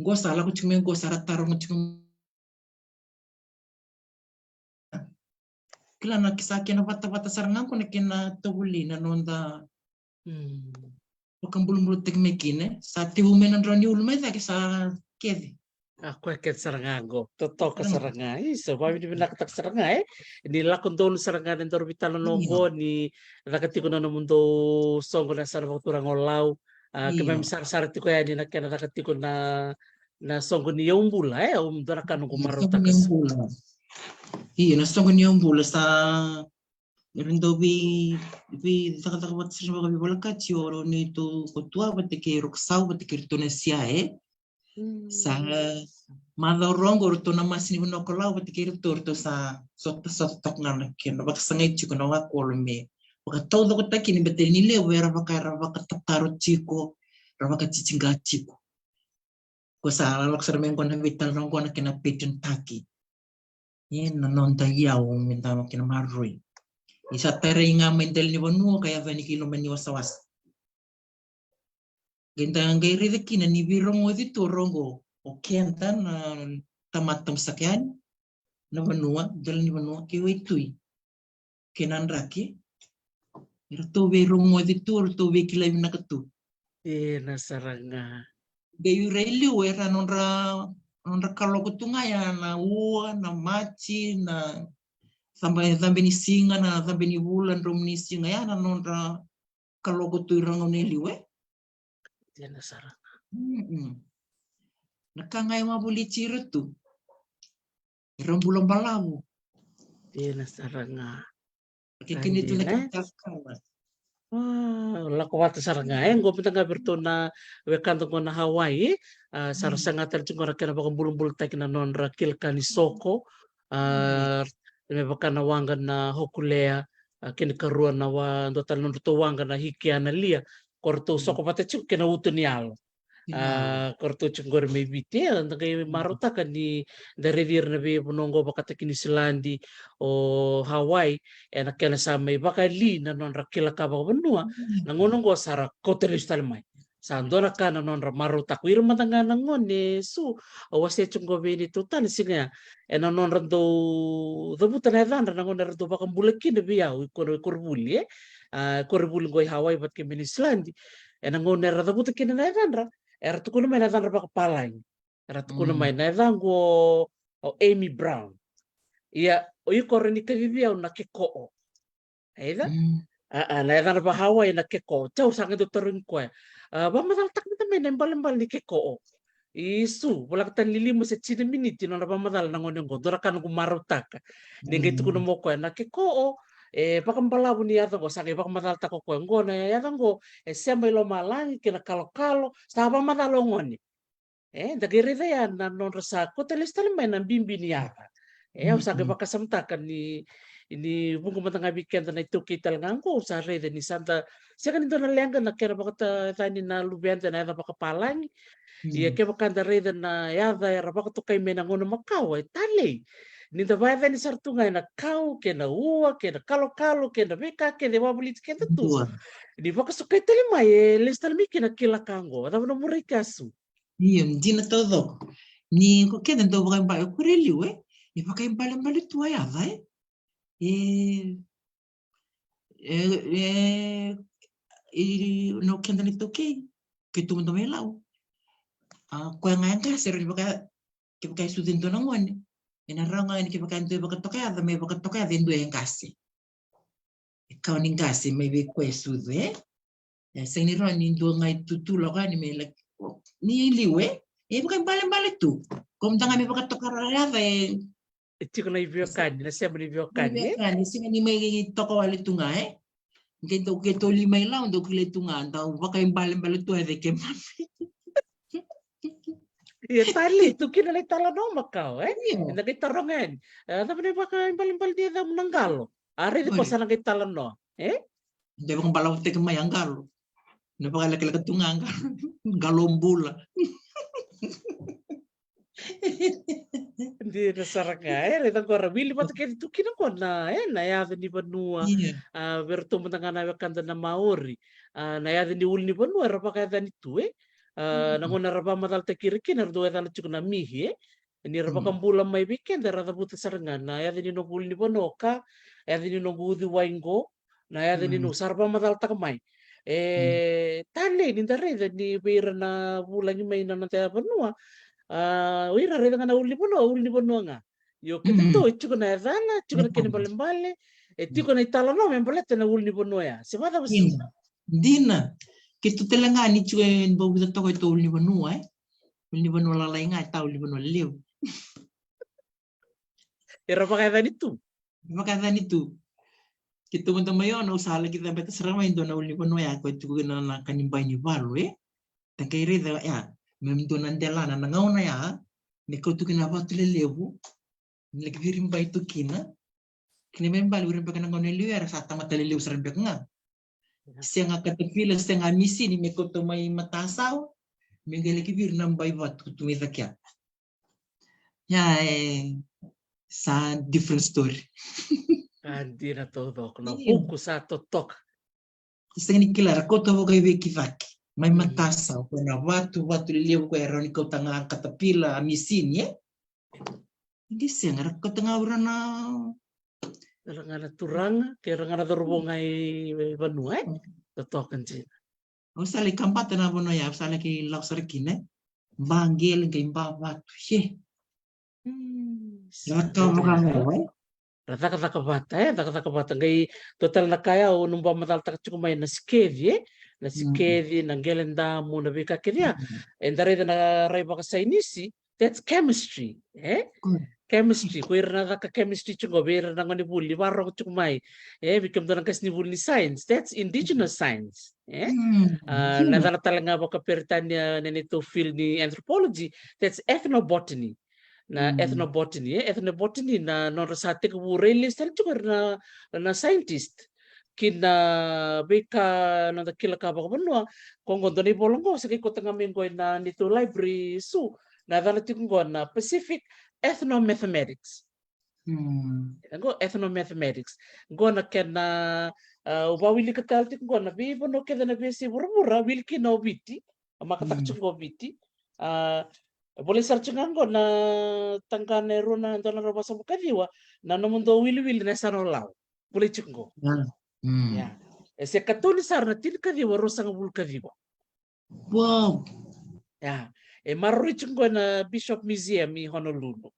Qo sa lako tiko mai, qo sa ra taroga tiko. Kila na kisa kena vatavata sara ga qo na kena tovoli na noda. Mm. Vakabulabulataki mai kina, sa tevu mai na drau ni ulu mai cake sa kece. A koya kece sara ga qo, totoka sara ga. Isa, vakavinavinakataka sara ga, e? Ni lako donu sara ga na daru veitalanoa qo, ni caka tiko na nomudou soqo na yasana vakaturaga o Lau. A, keimami sarasara tiko yani na kena caka tiko na, na soqo ni yaubula, e? Au dua na ka noqu marautaka. Io, na soqo ni yaubula sa, era dau vei, veicakacaka vata sara vakaveivolekati o neitou ko Tua vata kei Rokosau vata kei ratou na Sia, e? Sa macawa rua qo ratou na masi ni vanua ko Lau vata kei ratou, ratou sa sota, sota toka ga na kena vakasagai tiko na wakolo me vakataucokotaki ni bete ni levu era vaka, era vakatataro tiko, era vakatitiqa tiko. Ko sa lalako sara mai qo na veitalanoa qo na kena petinitaki. Ia na noda iyau me da kena maroroi. Ni sa tarai ga mai dela ni vanua ka yaco yani ki loma ni wasawasa. Qai da qai raica kina ni veirogoci tu rogo o keda na tamata tabusaka yani na vanua, dela ni vanua kei waitui. Kei na draki. Eratou veirogoci tu, eratou veikilai vinaka tu. Ena sara ga. Qai ira i liu era nodra, nodra kaloko tu ga ya na ua, na mati, na cabe, cabe ni siga, na cabe ni vula, dromu ni siga, ya na nodra kaloko tu ira gauna e liu, e? Ena sara ga. Mm-mm. Na ka ga e wavoliti ira tu. Era bula balavu. Ena sara ga. Ke kini tu na kena takala. A, lako vata sara ga. E, qo mada ga vei ratou na wekada qo na Hawaii. A, sa ra saga tale tiko qo na kena vakabulabulataki na nodra kila ka ni soko. A, me vaka na waqa na Hokulea. A, kena ikarua na wa, dua tale nodratou waqa na Hikianalia. ko ratou soko vata tiko kei na uto ni yalo. A, ko ratou tiko qori mai Viti, e, da qai marautaka ni da raici ira na veivanua oqo vakataki Niusiladi, o Hawaii, ena kena sa mai vakali na nodra kila ka vakavanua, na gauna oqo sa ra kauta lesu tale mai. Sa dua na ka na nodra marautaka. O ira mada ga na gone, Su, au wasea tiko qo vei neitou tane, siga ya, ena nodra dau cavuta na yacadra na gauna era dau vakabula kina vei au i koro-, i koronivuli, e? A, koronivuli qo i Hawaii vata kei Niusiladi. Ena gauna era cavuta kina na yacadra, era tukuna mai na yacadra vakapalagi. Era tukuna mai na yacaqu o, o Amy Brown. Ia, o iko rawa ni kacivi au na Kekoo. Aia? A, a, na yacana vakahawaii na Kekoo. Tau sa qai dau tarogi koya. A, vakamacalataka mada mai na ibalebale ni Kekoo. Isu, voleka tani lima se tini na miniti nona vakamacala na gone oqo. Dua na ka noqu marautaka. Ni qai tukuna mai o koya na Kekoo, e vakabalavu ni yaca oqo, sa qai vakamacalataka o koya. Oqo na yaca oqo, e sema i lomalagi kei na kalokalo, sa vakamacala o gone. E, da qai raica ya na nodra sa kauta lesu tale mai na bibi ni yaca. E, au sa qai vakasamataka ni, ni vuqa mada ga vei keda na iTaukei tale ga oqo, au sa raica ni sa da sega ni dua na leqa na kena vakatayacani na luveda na yaca vakapalagi. Ia kevaka da raica na yaca era vakatokai mai na gauna makawa, e talei. Ni da vakayacani sara tu ga ena kau, kei na ua, kei na kalokalo, kei na veika kece e wavoliti keda tu. Ni vakasukai tale mai, e lesu tale mai kina kila ka oqo. A cava na murai ke, Su? Io, dina taucoko. Ni ko keda dau vakaibale, ko rai liu, e? E vakaibalebale tu a yaca, e? E, e, e, i, no keda na iTaukei, keitou mada mai Lau. A, koya ga e qase, rawa ni vaka, kevaka e sucu e dua na gone. Ena rawa ga ni kevaka e dua e vakatoka yaca, mai vakatoka yaca e dua e qase. E kawa ni qase mai vei koya e sucu, e? E sega ni rawa ni dua ga e tutu lako yani me laki, ni liu, e? E vakaibalebale tu. Ko mada ga me vakatoka rawa yaca, e. E tiko na iveiwekani, na sema ni iveiwekani, e? Iveiwekani, e sega ni mai toka wale tu ga, e? Qai dau, keitou li mai Lau, dau kilai tu ga, dau vakaibalebale tu a yaca i keimami. Ia, talei tu kina na italanoa makawa, e? Io. Eda qai taroga yani. E, a cava na ivakaibalebale ni yacamu na Qalo? A raici ko sa na qai talanoa, e? Dau vakabalavu teke mai a Qalo. Na vakalekaleka tu ga a Qalo. Qalo bula. Dina sara ga, e, raica qo ra wili vata kece tu kina qo na, e, na yaca ni vanua, a, vei ratou mada ga na wekada na Maori, a, na yaca ni ulunivanua era vakayacani tu, e. A, na gauna era vakamacalataki ira kina, era dau yacana tiko na Mihi, e. Ni ra vakabula mai vei keda, era cavuta sara ga na yaca ni noqu ulunivanua o Ka, yaca ni noqu uciwai qo, na yaca ni noqu, sa ra vakamacalataka mai. E, talei ni da raica ni vei ira na vulagi mai na noda vanua. A, o ira raica ga na ulunivanua, ulunivanua ga. Io, keitou e tiko na yacana, tiko na kena ibalebale, e tiko na italanoa me baleta na ulunivanua ya. Se vakacava, Su? Dina. Dina. Keitou tale ga ni tiko e bau vica toka e tou ulunivanua, e? Ulunivanua lalai ga, e ta ulunivanua lelevu. Era vakayacani tu. Vakayacani tu. Keitou mada mai Ono, au sa laki cabeta sara mai e dua na ulunivanua ya, ko e tiko kina na kanibai ni valu, e? Da qai raica ya, me dua na delana na gauna ya, me kau tu kina na vatu lelevu, me laki viribai tu kina. Kena ibalebale, o ira beka na gauna e liu era sa tamata lelevu sara beka ga. Sega katapila, sega misini me kauta mai matasawa, me qai laki viri na bai vatu tu mai cake ya. Ya, e, sa different story. A, dina taucoko, na vuku sa totoka. Sega ni kila, ra kauta vakaivei ki cake. Mai matasawa, ko na vatu, vatu lelevu ko e rawa ni kauta ga katapila, a misini, e? Qai sega, ra kauta ga o ira na, ira ga na turaga, kei ira ga na cauravou ga i vanua, e? Totoka dina. Au sa lai kabata na vanua ya, au sa lai lako sara kina, e? Ba qele qai ba vatu, e? Ra cakava vaka ga, e? Ra cakacaka vata, e? Cakacaka vata. Qai dua tale na ka ya au na vakamacalataka tiko mai na sikeci, e? Na sikeci, na qele damu, na veika kece ya. Eda raica na rai vakasainisi, that's chemistry, e? Chemistry, ko ira na caka chemistry tiko, vei ira na gonevuli, ni vakarorogo tiko mai, e? Vei kemudou na qasenivuli ni science, that's indigenous science, e? A, na yacana tale ga vakaperitania na neitou field ni anthropology, that's ethnobotany. Na ethnobotany, e? Ethnobotany na nodra sa tekivu rai lesu tale tiko ira na, na scientist. ki na veika, noda kila ka vakavanua. Ko qo dua na ivola qo, se qai kauta ga mai qo ina neitou library, Su, na yacana tiko qo na Pacific Ethnomathematics. Qo ethnomathematics. Qo na kena, ah, au vakawilika tale tiko qo na veivanua kece na veiyasai vuravura, wili kina o Viti, a makataka tiko qo o Viti. Ah, volai sara tiko ga qo na taqana e rua na, dua na drau vasagavulu kaciwa, na nomudou wiliwili na yasana o Lau. Volai tiko qo. Ia. E se katoni sara na tinikaciwa ruasagavulu kaciwa. Wow. Ia. E maroroi tiko qo na Bishop Museum i Honolulu.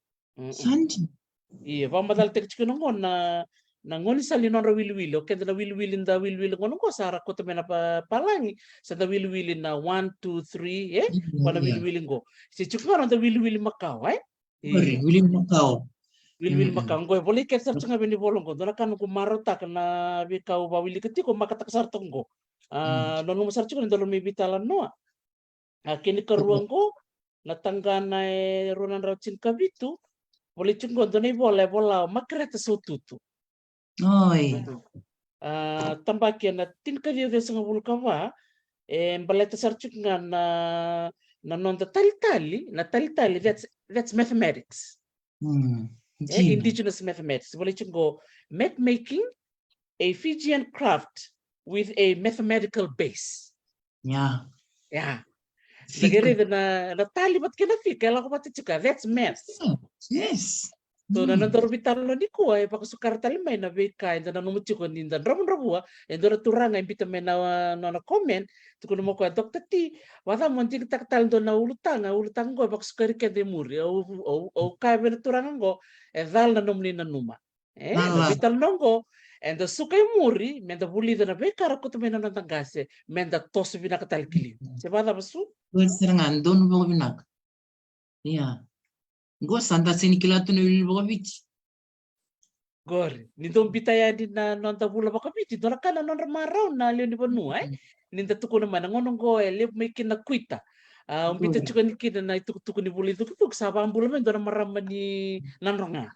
Sandi. Ia, vakamacalataki tiko na qo na, na gaunisala ni nodra wiliwili. O keda na wiliwili, da wiliwili qo na qo sa ra kauta mai na pa-, palagi, sa da wiliwili na one, two, three, e? Qo na wiliwili qo. Se tiko ga na noda wiliwili makawa, e? Wiliwili makawa. Wiliwili makawa. Qo e volai kece sara tiko ga vei na ivola qo. Dua na ka noqu marautaka na veika au vakawilika tiko, makataka sara toka qo. Ah, nanuma sara tiko ni dua na mai veitalanoa. A kena ikarua qo, na taqana e rua na drau tinikavitu, volai tiko qo dua na ivola e vola o Makereta Saututu. Oi. A, tabaki ena tinikaciwa ciwasagavulu ka va, e baleta sara tiko ga na, na noda talitali, na talitali, that's, that's mathematics. E, indigenous mathematics. Volai tiko qo, map making, a Fijian craft with a mathematical base. Ia. Ia. Fika. Da qai raica na, na tali vata kei na fika, e lako vata tiko, that's math. Yes. So, na nodaru veitalanoa nikua, e vakasukara tale mai na veika eda nanuma tiko ni da dravudravua, e dua na turaga e biuta mai na, na, na comment, tukuna mai o koya, Doctor T, vakacava mo digitaka tale dua na ulutaga, ulutaga qo e vakasukari keda i muri, au, au, au kaya vei na turaga qo, e cala na nomuni nanuma. E, na veitalanoa qo, eda suka i muri, meda vulica na veika ra kauta mai na noda qase, meda toso vinaka tale ki liu. Se vakacava Su? Qori sara ga, donu vakavinaka. Ia. Qo sa da sega ni kila tu na wiliwili vakaviti. Qori, ni dou biuta yani na noda vula vakaviti, dua na ka na nodra marau na lewe ni vanua, e? Ni da tukuna mai na gauna qo e levu mai kina na kuita. A, au biuta tiko yani kina na itukutuku ni vula i cukicuki, sa vakabula mai dua na marama ni Nadroga.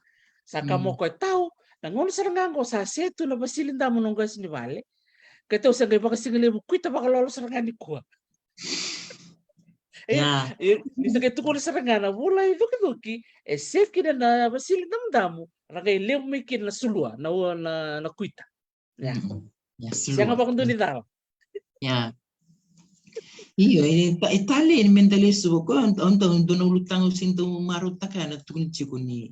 Sa kaya mai o koya, tau, na gauna sara ga qo sa se tu na vasili damu noqu qasenivale. Keitou sa qai vakasigalevu kuita vakalolo sara ga nikua. E, ia. E, ni sa qai tukuna sara ga na vula i cukicuki, e se kina na vasili damudamu, ra qai levu mai kina na sulua, na, na, na kuita. Ia. Mm. Ia, sulua. Sega vakadua ni cala. Ia. Io, e ta-, e talei ni meda lesu vaka, o, o, o, dua na ulutaga au sega ni dau marautaka na tukuni tiko ni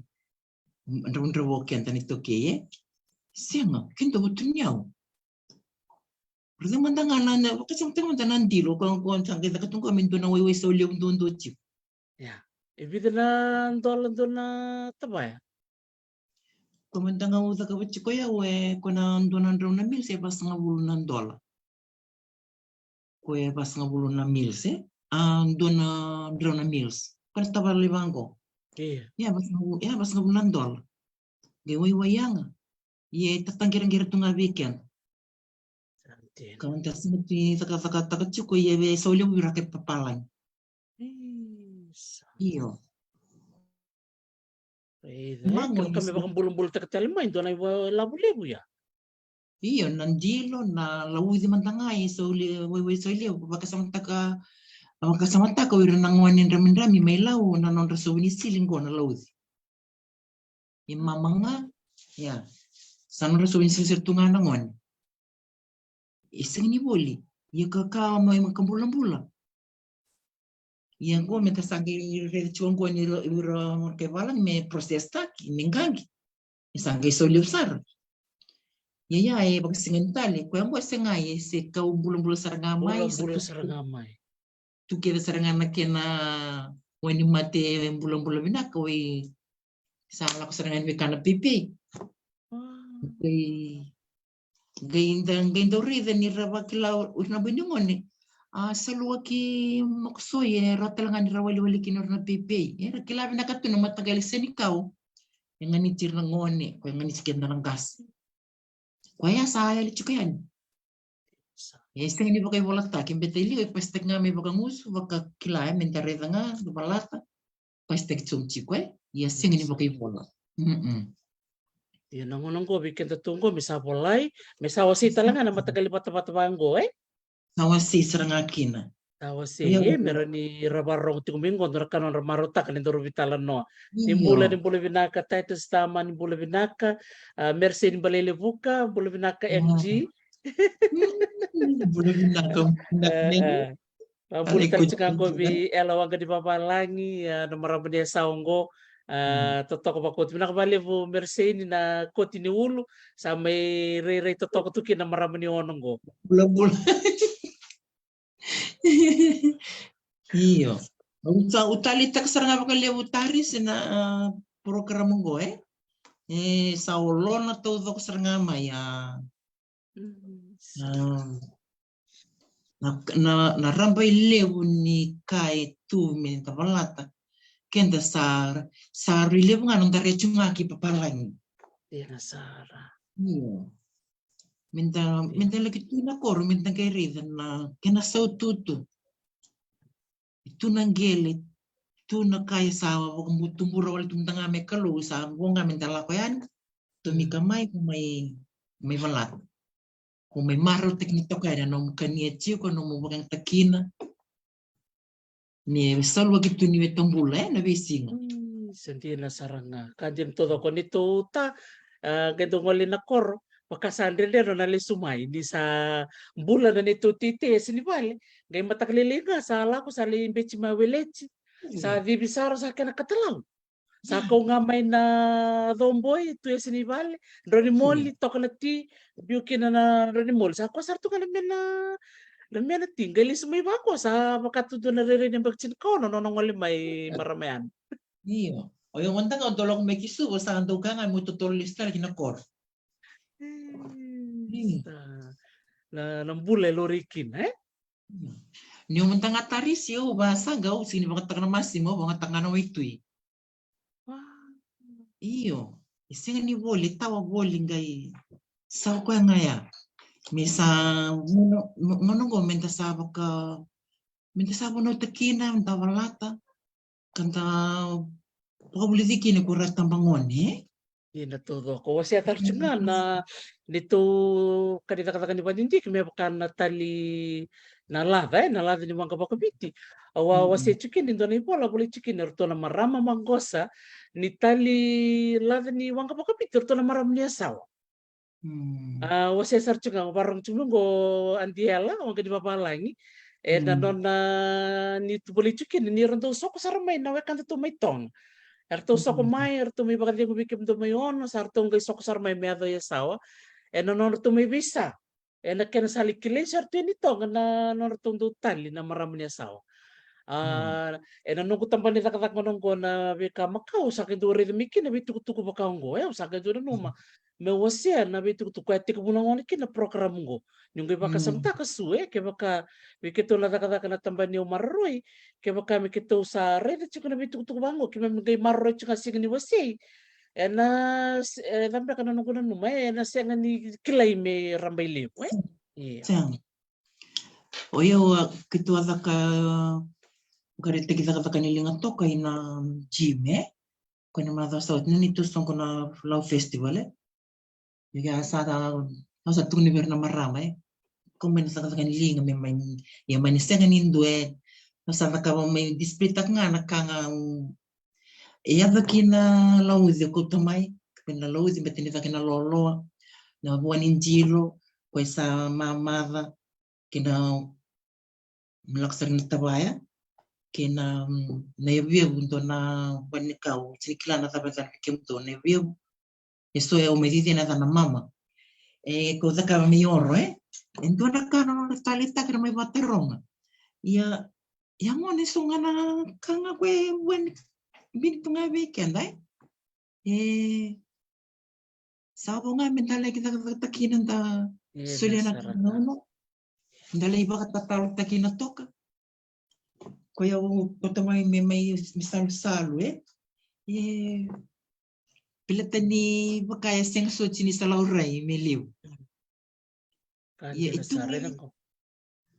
dravudravua o keda na iTaukei, e? Sega, keda votu ni au. Raica mada ga na, na, vakasamataka mada na dilo, ko, ko sa qai caka tu qo me dua na waiwai saulevu duadua tiko. Ia. E vica na dola dua na tavaya? Ko mada ga au cakava tiko ya, e, ko na dua na drau na mils e vasagavulu na dola. Ko e vasagavulu na mils, e? A, dua na drau na mils. Ko na tavale vaqo. Ia. Ia, vasagavulu, ia, vasagavulu na dola. Qai waiwai yaga. Ia, e tataqeraqera tu ga vei keda. Ka da sega tu ni cakacakataka tiko, ia, e saulevu vei ira ke papalagi. Isa. Io. Raica, e, kevaka me vakabulabulataka tale mai, dua na iva-, lavu levu ya. Io, na dilo, na lauci mada ga, e saule-, waiwai saulevu, vakasamataka, vakasamataka o ira na gone dramidrami mai Lau, na nodra sauva ni sili qo na lauci. E mama ga, ia. Sa nodra sauva ni sili sara tu ga na gone. E sega ni voli. Ia ka, ka mai vakabulabula. Ia qo me ta sa qai raica tiko qo ni ira, ira, ira, ke vala ni me process taki, me qaqi. E sa qai saulevu sara. Ia, ia, e vakasega ni tale. Koya qo e sega, e se kau bulabula sara ga mai, e sa bulabula sara ga mai. Tu kece sara ga na kena wainimate bulabula vinaka, oi, sa lako sara ga ni veika na peipei. Qai, qai da, qai dau raica ni ra vakila o ira na boi ni gone. A, sa luaki makosoi, e rawa tale ga ni ra waliwali kina o ira na peipei. Era kila vinaka tu na mataqali senikau. E ganiti ira na gone, ko e ganiti keda na qase. Koya sa yali tiko yani. E sega ni vakaivolataki, beta e liu e pasitaki ga mai vakagusu, vakakila, e, me da raica ga, da valata. Pasitaki tiko tiko, e. Ia sega ni vakaivola. Mm-mm. Ia na gauna oqo vei kedatou oqo me sa volai, me sa wasei tale ga na mataqali vatavata vaqo, e? Sa wasei sara ga kina. Sa wasei, e, me rawa ni ra vakarorogo tiko mai qo, dua na ka nodra marautaka ni daru veitalanoa. Ni bula, ni bula vinaka Titus Tama, ni bula vinaka, a, Mersey ni Balelevuka, bula vinaka M G. Bula vinaka. A, bula tale tiko ga qo vei Ela Waqa ni Vavalagi, a, na marama ni Yasawa qo, a, totoka vakoti. Vinaka vakalevu Mersey ni na koti ni ulu, sa mai rairai totoka tu kina na marama ni Ono qo. Bula, bula. Io. Au ta, au taleitaka sara ga vakalevu Taris na, a, program qo, e? E, sa olona taucoko sara ga mai, a. Mm. A, na, na, na raba i levu ni ka e tu me da valata. Keda sa, sa rui levu ga noda rai tu ga ki papalagi. Dina sara. Io. Me da, me da laki tu na koro, me da qai raica na kena saututu. E tu na qele, tu na ka e sa vakabutubura wale tu mada ga me Kalou, sa vo ga me da lako yani. Tomika mai, ko mai, mai valata. Ko mai marautaki ni toka yani na nomu kania tiko, na nomu vakayagataki kina. Me saluaki tu ni weta bula, e, na veisiga. Mm, sa dina sara ga. Ka dina taucoko ni tou ta, a, qai dau gole na koro, vaka sa dredre na lesu mai, ni sa bula na neitou teitei e sega ni vale, qai mataka lailai ga sa lako, sa lai beci mai weleti, sa civi sara sa kena katalau. Sa kau ga mai na coboi, tu e sega ni vale, drau ni moli, toka na ti, biu kina na drau ni moli. Sa koya sara tu ga na mena, na mena ti, qai lesu mai vaqo, sa vaka tu dua na rairai ni yabaki tinikaono, nona gole mai marama yani. Io. O yau mada ga au dau lako mai ki Suva, sa dau ka ga meu totolo lesu tale ki na koro. E, sa, na, na bula e lori kina, e? Ni au mada ga Tarisi, au vakasaqa, au sega ni vakataka na masima, au vakataka ga na waitui. Wow. Io, e sega ni voli, e tawa voli qai sa koya ga ya. Me sa, gauna, gauna qo me da sa vaka, me da sa vunauta kina, me da valata. Ka da vakavulici kina ko ira tabagone, e? Dina taucoko. Wasea tale tiko ga na neitou ka ni cakacaka ni vakadidike me vaka na tali na laca, e, na laca ni waqa vakaviti. Au a wasea tiko kina e dua na ivola volai tiko kina, eratou na marama maqosa ni tali laca ni waqa vakaviti, eratou na marama ni Yasawa. Mm. A, wasea sara tiko ga, vakarorogo tiko mai qo Adi Ela, Waqa ni Vavalagi. E, na nona ni tu volai tiko kina, ni ratou soko sara mai na wekadatou mai Toga. Eratou soko mai, eratou mai vakacegu vei kemudou mai Ono, sa ratou qai soko sara mai me yaco i Yasawa. E na nodratou mai veisa. E na kena sa lai kilai sara tu e ni Toga na nodratou dau tali na marama ni Yasawa. A, e na noqu tabana ni cakacaka gona oqo na veika makawa, au sa qai dau raica mai kina veitukutuku vaka oqo, e, au sa qai dau nanuma meu wasea na veitukutuku e tekivu na gona kina na program oqo. Niu qai vakasamataka Sue, e, kevaka vei keitou na cakacaka na tabana ni au maroroi, kevaka me keitou sa raica tiko na veitukutuku vaka oqo, keimami qai maroroi tiko ga sega ni wasei. E na, e, cava beka na noqu nanuma, e na sega ni kilai me raba i levu, e? Io. Sega. O yau, a, keitou a caka, vakaraitaki cakacaka ni liga toka i na gym, e? Ko ni macawa sa oti na neitou soqo na Lau Festival, e? Ia sa, au sa tukuna vei ira na marama, e? Kau mai na cakacaka ni liga me mai, ia mai ni sega ni dua, e? Au sa cakava mai display taka ga na ka ga, mm, e yaco ki na lauci, kauta mai, kauta mai na lauci, bete ni caka na loaloa, na vua ni jilo, ko e sa mamaca, kei na lako sara na tavaya, kei na, mm, na yavuyavu, dua na vua ni kau, sega ni kila na cava e cana vei kemudou na yavuyavu. E so e au mai cici na yacana mama. E kau cakava mai Oro, e? E dua na ka na nona taleitaka na mai vataroga. Ia, ia gona e so ga na ka ga ko e vua ni bini tu ga vei keda, e? E, sa vo ga me da laki cakacakataki na da solia na ka na ono. Da lai vakatatalotaki na toka. Ko yau kauta mai me mai me salusalu, e? E, pilata ni vaka e sega soti ni sa laurai me liu. Ka dina sara, e na qo.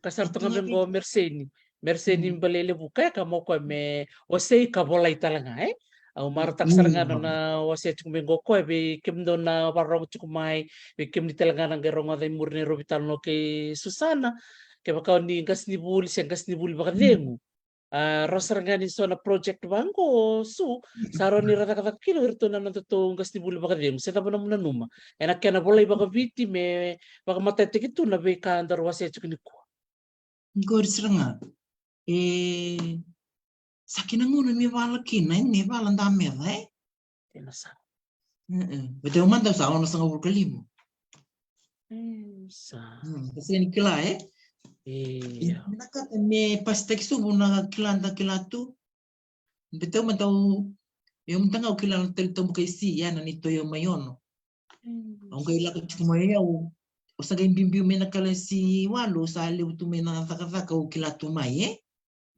Ka sara toka me qo Mersey ni. Mersey ni Balelevuka, e ka mo koya me wasei ka volai tale ga, e? Au marautaka sara ga na nona wasea tiko mai qo o koya vei kemudou na vakarorogo tiko mai, vei kemuni tale ga na qai rogoca i muri na irovi talanoa kei Susana. Kevaka o ni qasenivuli se qasenivuli vakacegu, a, rawa sara ga ni so na project vaqo, Su, sa rawa ni ra cakacaka kina o iratou na nodatou qasenivuli vakacegu. Se cava nomu nanuma ena kena volai vakaviti me vakamataitaki tu na veika daru wasea tiko nikua? Qori sara ga. E, sa kena gauna me vala kina, e, me vala da meca, e? Ena sa. Mm-mm. Baleta au mada au sa onosagavulu ka lima. E, sa. Mm, ka sega ni kila, e? Io. Vinakata me pasitaki sobu na kila da kila tu. Baleta au mada au, au mada ga au kila na tali tobu kai si, ya na neitou yau mai Ono. Mm. Au qai lako tiko mai au, au sa qai biubiu mai na kalasi walu, au sa levu tu mai na cakacaka au kila tu mai, e?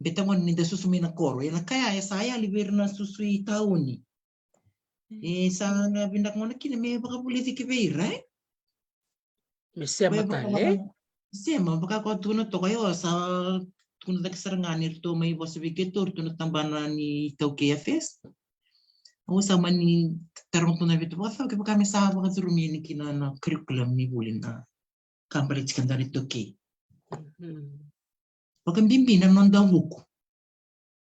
Baleta gona ni da susu mai na koro. Ia na ka ya e sa yali vei ira na susu i tauni. Mm. E sa na vinaka gona kina me vakavulici ki vei ira, e? Me sema tale. Sema, vaka ko tukuna toka, io, sa tukuna cake sara ga ni ratou mai vosa vei keitou, ratou na tabana ni iTaukei Affairs. Au sa mani taroga tu na vitu vakacava, kevaka me sa vakacurumi yani kina na curriculum ni vuli na ka baleti keda na iTaukei. Mhm. Vakabibi na noda vuku.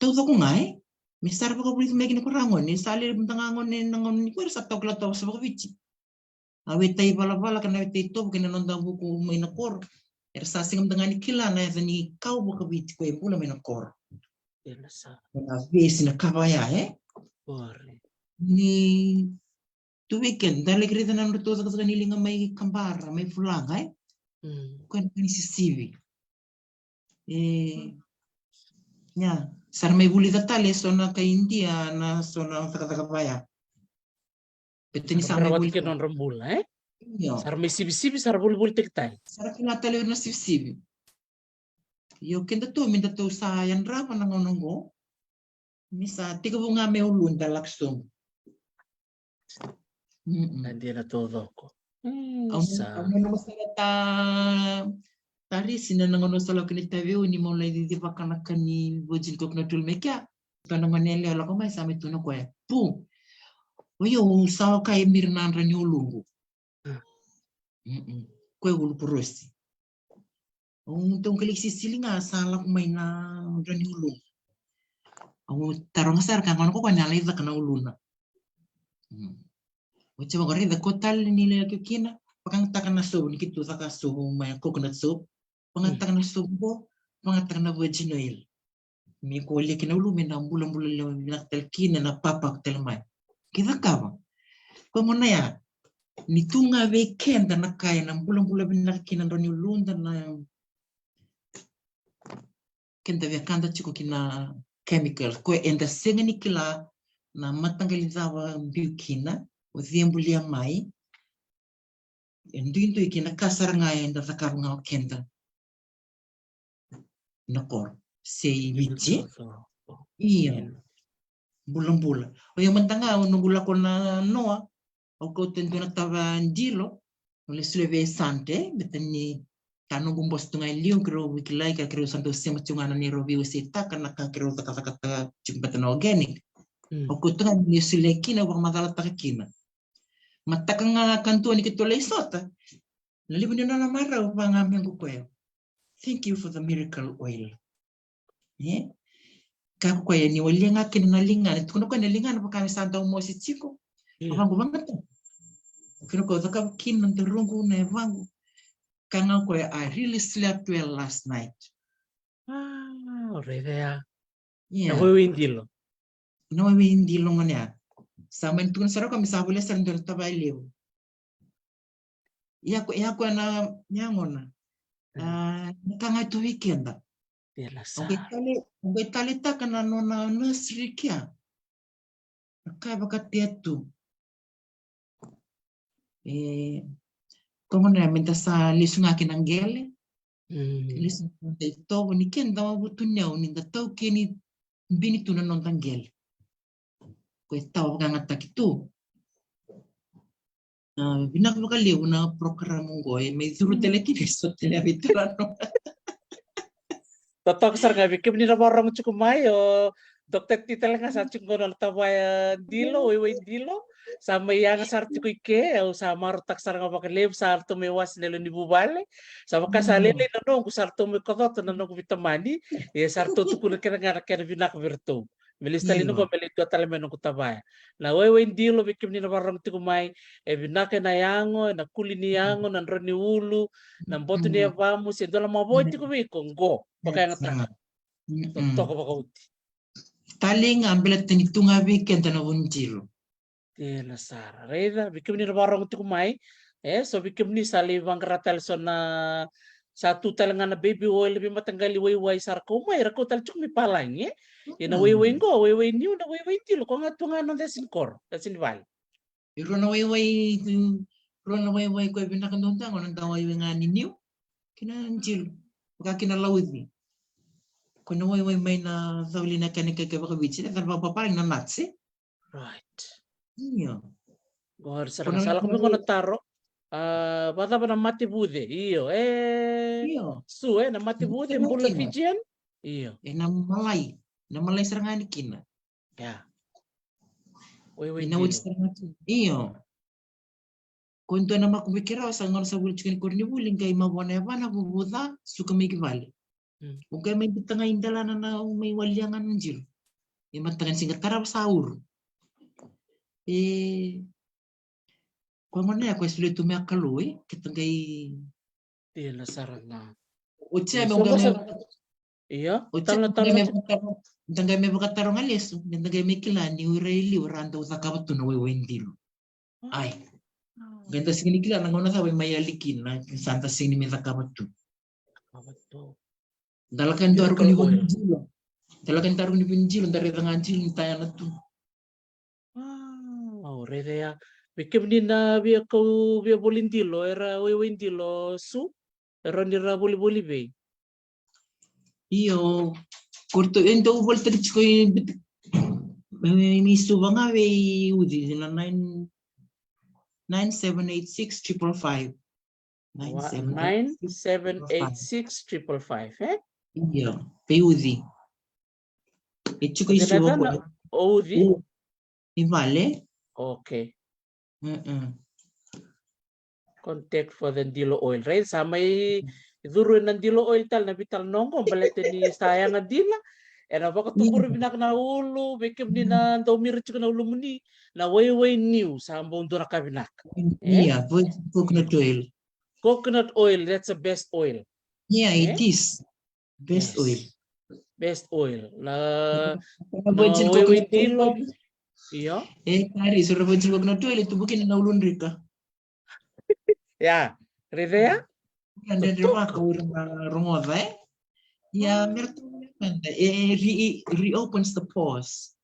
Taucoko ga, e? Me sa ra vakavulici mai kina ko ra gone, sa levu mada ga gone na gauna nikua era sa tau kila tu a vosa vakaviti. A weta ivalavala kei na weta itovo kei na noda vuku mai na koro. Era sa sega mada ga ni kila na yaca ni kau vakaviti ko e bula mai na koro. Ena sa. Na vesi na ka vaya, e? Qori. Ni tu vei keda, da laki raica na nodratou cakacaka ni liga mai Kabara, mai Fulaga, e? Mm. Ko e na ka ni sisivi. E, ya, sa ra mai vulica tale so na kai Idia na so na cakacaka vaya. Baleta ni sa mai vuli kina nodra bula, e? Io. Sa ra mai sivisivi, sa ra vulivolitaki tale. Sa ra kila tale na sivisivi. Io, keda tu me datou sa yadrava na gauna oqo. Me sa tekivu ga me uluda lako sobu. Mm-mm. Na dina taucoko. Mm, au sa. Au nanuma sara ta, ta risi na gauna au sa lako kina i Taveuni meu lai cicivaka na ka ni Virgin Coconut Oil mai kea. Tou na gone yalewa lako mai sa mai tukuna o koya, Pu, o yau sa oka e miri na dra ni uluqu. Mm. Mm-mm. Ko e ulu purosi. Au tou qai laki sisili ga sa lako mai na dra ni uluqu. Au taroga sara ka gona ko koya ni a lai caka na uluna. Mm. Oti vaqo raica ko tale ni lai lako kina, vakayagataka na sovu ni keitou caka sovu mai coconut soap. Vakayagataka na sovu qo, vakayagataka na virgin oil. Me ko leki na ulu me na bulabula lewa vinaka tale kina, na papaka tale mai. Ke cakava. Ko gona ya, ni tu ga vei keda na ka e na bulabula vinaka kina dra ni uluda na keda via kada tiko kina chemical. Ko eda sega ni kila na mataqali cava biu kina, o cei bulia mai, e duidui kina ka sara ga eda cakava ga o keda. Na koro. Se i Viti. Io. Bulabula. O yau mada ga, au noqu lako na noa. Au kauta e dua na tava dilo. Au lai solia vei Sante, baleta ni ka noqu boso tu ga e liu, keirau veikilai, ka keirau sa dau sema tiko ga na neirau veiwaseitaka, na ka keirau cakacakataka tiko baleta na organic. Mm. Au kauta ga, au lai solia kina, au vakamacalataka kina. Mataka ga kadua ni keitou lai sota. Na levu ni nona marau, vaka ga me qo koya. Thank you for the miracle oil. E? Ka ko koya ni walia ga kina na ligana, tukuna koya na ligana, vaka me sa dau mosi tiko. Io. Vaqo vagata. Kina ko cakava kina na daruqu na yavaqu. Ka ga koya, I really slept well last night. Ah, o raica ya. Io. Na waiwai dilo. Na waiwai dilo gona ya. Sa mani tukuna sara koya me sa volia sara dua na tavaya levu. Ia ko, ia ko na, ia gona. Mm. Ah, na ka ga tu vei keda. Au qai tale, au qai taleitaka na nona nursery kea. Na ka e vakatea tu. E, ko gona me da sa lesu ga ki na qele. Mm. Lesu ga ki na itovo, ni keda wavutuniyau ni da taukeni bini tu na noda qele. Ko e tawa vakayagataki tu. Ah, vinaka vakalevu na program oqo, e mai curu tale kina e so tale a veitalanoa. Totoka sara ga vei kemuni na vakarorogo tiko mai, o Doctor T tale ga sa tiko qo na tavaya dilo, waiwai dilo. Sa mai yaga sara tiko i ke, au sa marautaka sara ga vakalevu, sa ratou mai wase na lewe ni vuvale. Sa vaka sa lailai na noqu, sa ratou mai kocoto na noqu vitamani. Ia sa ratou tukuna kece ga na kena vinaka vei ratou. Me lesu tale na qo, me lai dua tale mai noqu tavaya. Na waiwai dilo, vei kemuni na vakarorogo tiko mai, e vinaka ena yago, ena kuli ni yago, na dro ni ulu, na boto ni yavamu, se dua na mavoa tiko vei iko, qo, vakayagataka. Totoka vakaoti. Tale ga baleta ni tu ga vei keda na vunijilo. Tena sara. Raica, vei kemuni na vakarorogo tiko mai. E, so vei kemuni sa lai vaqara tale so na, sa tu tale ga na baby oil, veimataqali waiwai sa ra kau mai, ra kau tale tiko mai palagi, e. Ia na waiwai qo, waiwai niu, na waiwai dilo, ko ga tu ga na desi ni koro, desi ni vale. E rua na waiwai, rua na waiwai ko e vinaka dau dago, na dau waiwai ga ni niu kei na dilo, vaka kina lauci. Ko na waiwai mai na cauli na kena keke vakaviti, na cava papara na nuts, e? Right. Io. Qori sara na sala kome qo na taro. A, vacava na mate vuce? Io, e. Io. Su, e, na mate vuce, bula Fijian? Io. E na malai. Na malai sara ga ni kina. Ia. Waiwai dilo. Io. Ko dua na maku mai keirau sa gauna sa vuli tiko ni koronivuli, qai mavoa na yavana, vuvu ca, suka mai ki vale. Mm. O qai mai biuta ga i delana na, mai walia ga na dilo. E mataka ni siga tarava sa uru. E, ko gona ya ko e solia tu mai a Kalou, e, keta qai. Tena sara ga. O tia me o qai me. Ia, o tia me qai me vakataro, da qai me vakataro ga lesu, me da qai me kila ni o ira i liu era dau cakava tu na waiwai dilo. Ai. Qai da sega ni kila na gauna cava e mai yali kina, sa da sega ni me cakava tu. Cakava tu. Da laka e dua ruku ni vunijilo. Da laka e dua ruku ni vunijilo, da raica ga jilo ni tayana tu. Wow, raica ya. Vei kemuni na via kau via voli dilo, era waiwai dilo, Su, era ni ra volivoli vei. Io, ko ratou e dau volitaki tiko i, e, ni Suva ga vei Uci na nine, nine seven eight six triple five. Nine seven eight six triple five, e? Io, vei Uci. E tiko i Suva qo. O Uci? I vale. Okay. Mm-mm. Contact for the dilo oil, right? Sa mai curu ena dilo oil tale na veitalanoa qo, baleta ni sa yaga dina. Ena vakatukuri vinaka na ulu, vei kemuni na dau mira tiko na ulumuni, na waiwai niu sa bau dua na ka vinaka. Ia, virgin coconut oil. Coconut oil, that's the best oil. Yeah, it is. Best oil. Best oil. Na, na virgin coconut oil. Io. E, Kari, so ra virgin coconut oil e tubu kina na uludrika. Ia, raica ya. Ia, dredre vaka ura na rogoca, e. Ia, me ratou meda, e, re-, reopens the pores.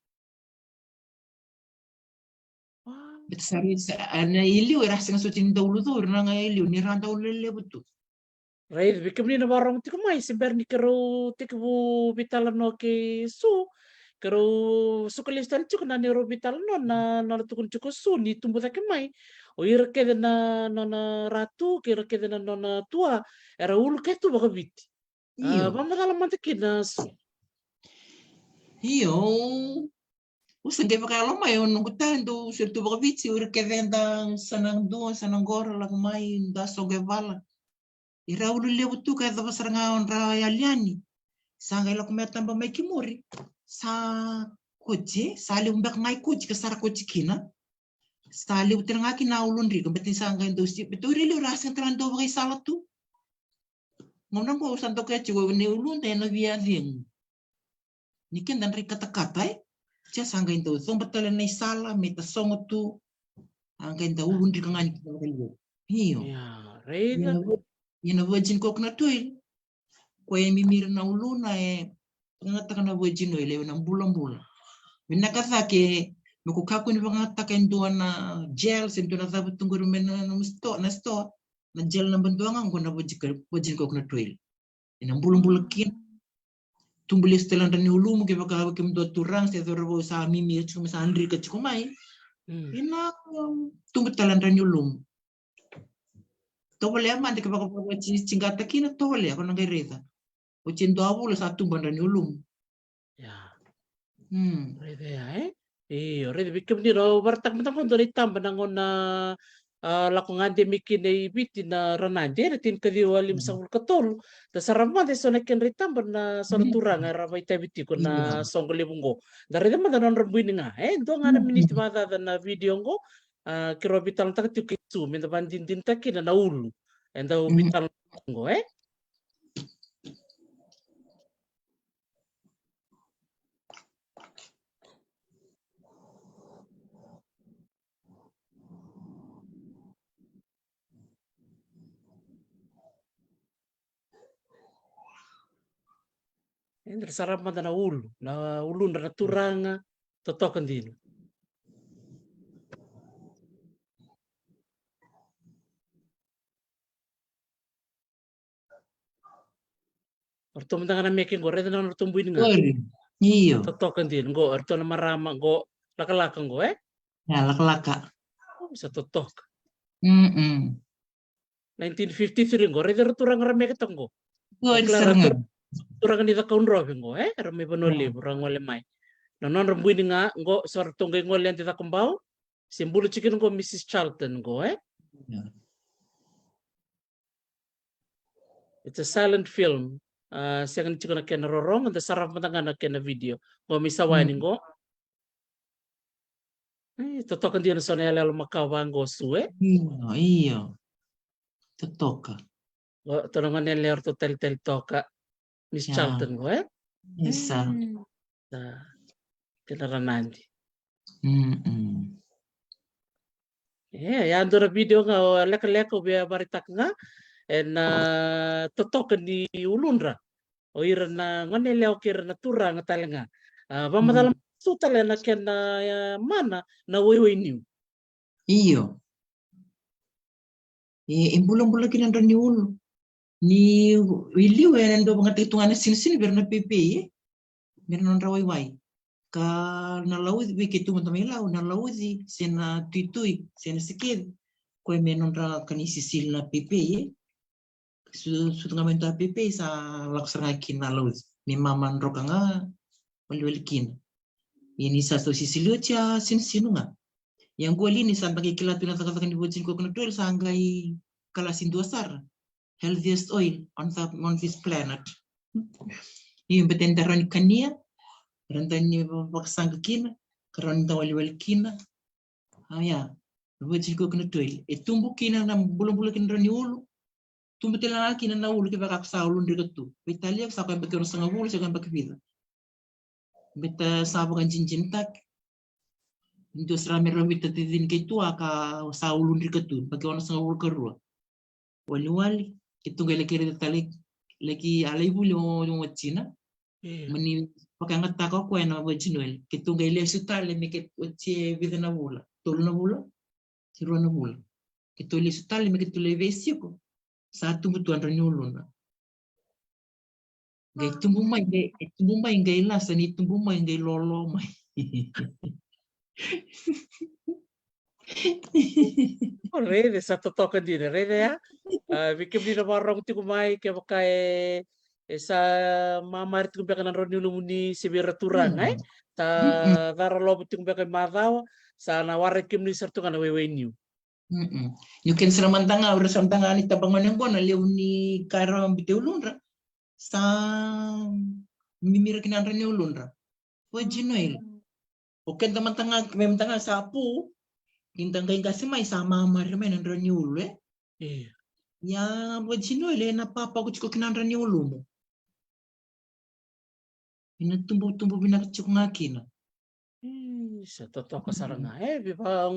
Wow. Baleta sa raica, a, na i liu era sega soti ni dau ulucau, era na ga i liu ni ra dau lelevu tu. Raica, vei kemuni na vakarorogo tiko mai, se bera ni keirau tekivu veitalanoa kei Su, keirau suka lesu tale tiko na neirau veitalanoa, na, na nona tukuna tiko Su ni tubu cake mai. O ira kece na nona ratu, kei ira kece na nona tua, era ulu ke tu vakaviti. Io. A, vakamacala mada kina, Su. Io. Au sa qai vakayalo mai, o noqu ta e dau soli tu vakaviti, o ira kece da sa na dua, sa na qoro, lako mai, da soqo e vala. Ira ulu levu tu ka yacova sara ga o dra yali yani. Sa qai lako mai a taba mai ki muri. Sa koti, sa levu beka ga i koti ka sa ra koti kina. Sa levu tale ga kina uludrika, baleta ni sa qai dau si, baleta o ira i liu ra sega tale ga dau vakaisala tu. Gauna qo au sa doka tiko ni uluda ena via cegu. Ni keda dra ikatakata, e? Tia sa qai dau coba tale na isala me tasogo tu. A qai dau uludrika ga ni keda vakaliu. Io. Ia, raica. Ia na virgin coconut oil. Ko e mimira na uluna e, e gataka na virgin oil, e na bulabula. Vinaka cake me ko kakua ni vakayagataka e dua na gel se dua na cava tu qori mai na, na store, na store. Na gel naba dua ga qo na virgin, virgin coconut oil. E na bulabula kina. Tubu lesu tale na dra ni ulumu, kevaka kemudou turaga se cauravou sa mimira tiko mai, sa drika tiko mai. Mm. E na, um, tubu tale na dra ni ulumu. Tovolea mada kevaka, kevaka oti, oti qata kina, tovolea, ko na qai raica. Oti e dua vula sa tubu a dra ni ulumu. Ia. Mm. Raica ya, e? Io, raica vei kemuni, au vakaraitaka mada qo dua na itaba na gauna, a, lako gade mai kina i Viti na Ranadi, e, na tinikaciwa limasagavulu ka tolu. Da sarava mada e so na kedra itaba na so na turaga era vakaitavi tiko na soqo levu qo. Da raica mada na nodra buini ga. E dua ga na miniti vakacaca na video qo. A, keirau veitalanoataka tiko kei Su, meda vakadinadinataka kina na ulu. E dau veitalanoataka qo, e? Eda sarava mada na ulu, na uludra na turaga, totoka dina. O ratou mada ga na meke qo, raica na nodratou buini ga. Io. Totoka dina qo, o ratou na marama qo, lakalaka qo, e? Ya, lakalaka. Sa totoka. Nineteen fifty-three qo, raica ra turaga ra meke toka qo. Turaga ni Cakaudrove qo, e? Ra mai Vanua Levu, ra gole mai. Na nodra buini ga qo, so ratou qai gole eda Cakobau. Se bula tiko kina qo Missus Charlton qo, e? It's a silent film. A, sega ni tiko na kena rorogo, da sarava mada ga na kena video. Qo mai Sawani qo. E, totoka dina so na yaloyalo makawa qo Su, e? Io, io. Totoka. Qo, tou na gone yalewa ratou talitali toka. Miss Charlton qo, e? Isa. Sa, kei na Ranadi. E, ya dua na video ga o lekaleka au via vakaraitaka ga. Ena totoka ni uludra. O ira na gone yalewa kei ira na turaga tale ga. A, vakamacala Su tale na kena, e, mana na waiwai niu. Io. E, e bulabula kina nodra ni ulu. Ni i liu e dau vakayagataki tu ga na sinusinu vei ira na peipei, e? Me ra nodra waiwai. Ka na lauci, vei keitou mada mai Lau, na lauci, se na tuitui, se na sikeci. Koya me nodra ka ni sisili na peipei, e? Su, sucu ga mai dua peipei sa lako sara ga kina na lauci. Me mama droka ga, waliwali kina. Ia ni sa tau sisili oti a sinusinu ga. Ia qo li ni sa da qai kila tu na cakacaka ni Virgin Coconut Oil sa qai kalasi dua sara. Healthiest oil on the, on this planet. Ia beta ni da rawa ni kania, rawa ni da vakasaqa kina, ka rawa ni da waliwali kina. A, ia, Virgin Coconut Oil. E tubu kina na bulabula kina nodra ni ulu. Tubu tale ga kina na ulu kevaka ko sa uludrika tu. Veitalia ko sa koya yabaki onosagavulu se koya yabaki vica. Beta sa vakadinadinataki. Dua sara me ra vita tacini keitou a ka sa uludrika tu, yabaki onosagavulu ka rua. Waliwali, keitou qai laki raica tale, laki a lai vuli o, o watina. Mani vakayagataka o koya na Virgin Oil. Keitou qai lesu tale me keitou, oti e vica na vula, tolu na vula, se rua na vula. Keitou lesu tale me keitou lai veisiko. Sa tubu tu a nodra ni uluna. Qai tubu mai, qai, e tubu mai, qai lasa ni tubu mai, qai lolo mai. O raica, sa totoka dina, raica ya. A, vei kemuni na vakarorogo tiko mai, kevaka e, e sa mamari tiko beka na drau ni ulumuni se vei ira turaga, e? Sa cara lovo tiko beka e macawa, sa na waraki kemuni sara tu ga na waiwai niu. Niu kena sara mada ga, o ira sara mada ga ni tabagone qo na levu ni ka era biuta e uludra. Sa mimira kina na drau ni uludra. Virgin Oil. O keda mada ga, me mada ga sa pu, ni da qai qase mai sa mamari mai na drau ni ulu, e? Ia Virgin Oil ena papako tiko kina na drau ni ulumu. Ena tubutubu vinaka tiko ga kina. Sa totoka sara ga, e, veiva,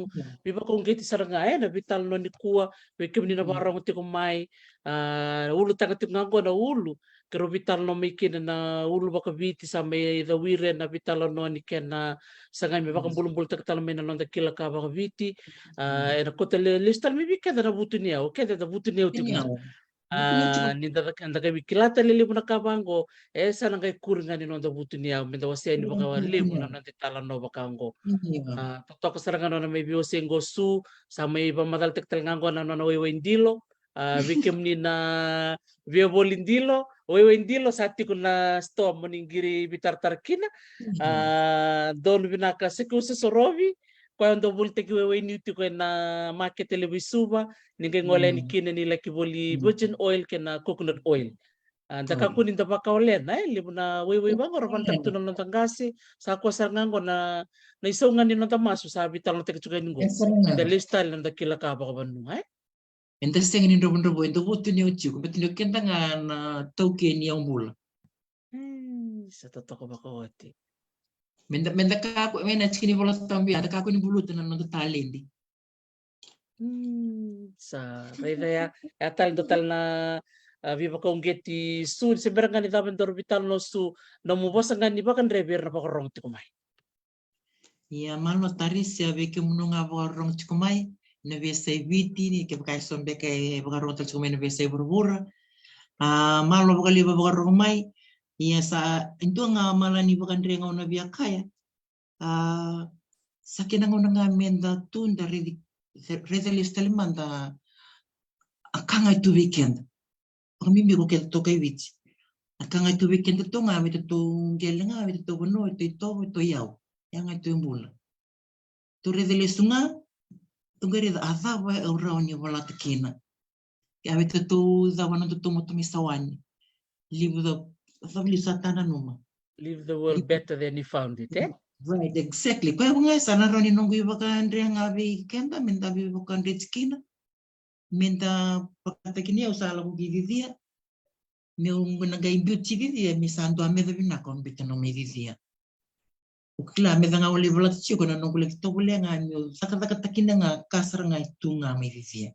veivakauqeti sara ga, e, na veitalanoa nikua, vei kemuni na vakarorogo tiko mai, a, ulutaga tiko ga qo na ulu, keirau veitalanoa mai kina na ulu vakaviti sa mai cawiri ena veitalanoa ni kena sagai me vakabulabulataki tale mai na noda kila ka vakaviti, a, ena kauta le, lesu tale mai vei keda na vutuniyau, keda na vutuniyau tiko ga. A, ni da, da qai kila tale levu na ka vaqo, e sa na qai kuri ga ni noda vutuniyau, me da wasea ni vakalevu na noda italanoa vaka oqo. A, totoka sara ga nona mai veiwasei qo Su, sa mai vakamacalataki tale ga qo na nona waiwai dilo, a, vei kemuni na veivoli dilo, Waiwai Dilo sa tiko na store mo ni qiri veitaratara kina. A, donu vinaka Sekuso Sorovi, koya dau volitaki waiwai niu tiko ena makete levu i Suva, ni qai gole yani kina ni laki voli virgin oil kei na coconut oil. A, da kakua ni da vakaolena, e, levu na waiwai vaqo ra vakatakila tu na noda qase, sa koya sara ga qo na, na isau ga ni noda masu sa veitalanoataki tiko yani qo. Da lesu tale na noda kila ka vakavanua, e. Eda sega ni dravudravua, eda vutuniyau tiko, baleta ni o keda ga na taukei ni yaubula. Sa totoka vakaoti. Meda, meda kakua, me na tiki ni vola tabu ya, da kakua ni buluta na noda taledi. Sa raica ya, ya tale dua tale na, a, veivakauqeti Su, se bera ga ni cava e daru veitalanoa Su, nomu vosa ga ni vakadrevi ira na vakarorogo tiko mai. Ia, malo Tarisi, a, vei kemunu ga vakarorogo tiko mai na veiyasai Viti, ni kevaka e so beka e vakarorogo tale tiko mai na veiyasai vuravura. A, malo vakalevu vakarorogo mai. Ia, sa dua ga mala ni vakadre gauna via kaya. A, sa kena gauna ga meda tu da raici, raica lesu tale mada a ka ga e tu vei keda. Vakabibi ko keda toka i Viti. A ka ga e tu vei keda toka ga, vei tatou qele ga, vei tatou vanua, vei tatou itovo, vei tatou iyau. Ya ga e tu e bula. Tou raica lesu ga, tou qai raica a cava au rawa ni volata kina. Ia vei tatou cava na nodatou mataqali isau ni leave the, cava lesu sa ta nanuma. Leave the world better than you found it, e? Right, exactly. Koya ga sa na rawa ni noqu ivakadre ga vei keda, meda veivakadre tikina. Meda vakataki ni au sa lako ki cicia. Meu na qai biuti cicia, me sa dua meca vinaka o biuta na mai cicia. O kila, meca ga o lai volata tiko na noqu laki tovolea ga meu cakacakatakina ga ka sara ga e tu ga mai cicia.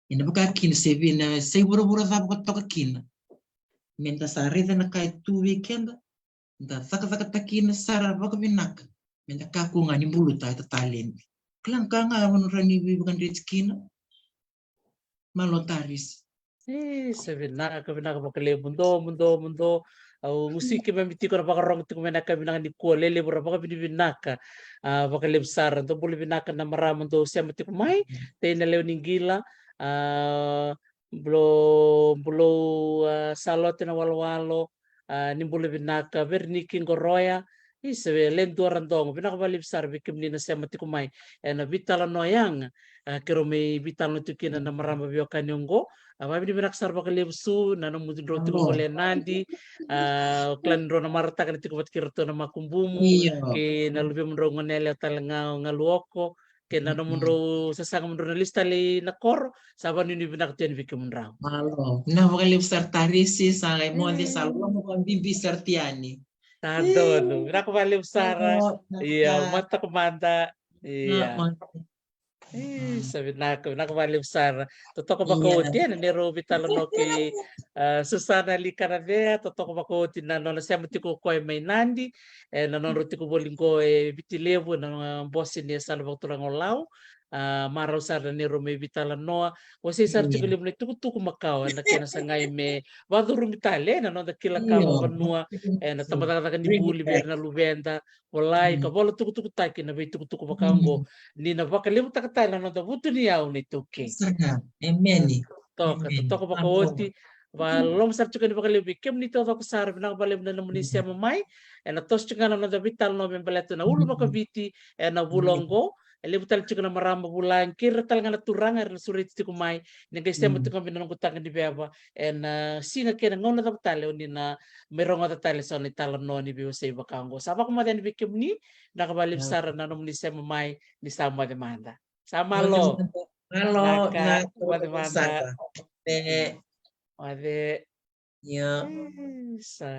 Ena vaka kina se vei na sai vuravura cava ko toka kina. Meda sa raica na ka e tu vei keda, da cakacakatakina sara vakavinaka. Meda kakua ga ni buluta e ta taledi. Kila ga ka ga vanua ni veivakadre tikina. Malo Tarisi. E, sa vinaka, vinaka vakalevu, muduo, muduo, muduo. Au gusu keimami tiko na vakarorogo tiko mai na ka vinaka nikua, lelevu ra vakavinavinaka. A, vakalevu sara, dou bula vinaka na marama dou sema tiko mai. Tei na lewe ni qila, a, bulo, bulo, a, Salote na walowalo, a, ni bula vinaka, Veriniki Qoroya, isa vei le dua ra dogo, vinaka vakalevu sara vei kemuni na sema tiko mai ena veitalanoa yaga, a, keirau mai veitalanoa tiko kina na marama veiwekani oqo, a, vakavinavinaka sara vakalevu Su, na nomudrau tiko gole e Nadi, a, o kila ni drau na marautaka na tiko vata kei ratou na makubumu, kei na luvemudrau gone yalewa tale ga o Galuoko, kei na nomudrau sasaga mudrau na lesu tale i na koro, sa vakanuinui vinaka tu yani vei kemudrau. Malo. Vinaka vakalevu sara Tarisi, sa qai moce, sa loloma vakabibi sara tu yani. Sa donu. Vinaka vakalevu sara. Ia, mataka mada. Ia. E, sa vinaka, vinaka vakalevu sara. Totoka vakaoti ena neirau veitalanoa kei, a, Susana Likanavea, totoka vakaoti na nona sema tiko o koya mai Nadi, e, na nodrau tiko voli qo e Viti Levu, na bose ni yasana vakaturaga o Lau. A, marau sara na neirau mai veitalanoa. Wasei sara tiko levu na itukutuku makawa ena kena sagai me vakacurumi tale na noda kila ka vakavanua, ena tabacakacaka ni vuli vei ira na luveda, volai ka vola tukutukutaki na veitukutuku vaka oqo, ni na vakalevutaka tale na noda vutuniyau na iTaukei. Toka, toka vakaoti. Valoloma sara tiko ni vakalevu vei kemuni taucoko sara, vinaka vakalevu na nomuni sema mai. Ena toso tiko ga na noda veitalanoa me baleta na ulu vakaviti ena vula oqo. E levu tale tiko na marama vulagi kei ira tale ga na turaga era na sureti tiko mai, ni qai sema tiko mai na noqu taqa ni veva ena siga kei na gauna cava tale o ni na mai rogoca tale so na italanoa ni veiwasei vaka oqo. Sa vakamoce yani vei kemuni, vinaka vakalevu sara na nomuni sema mai, ni sa moce mada. Sa malo. Malo. Moce mada. Moce. Ia. E, sa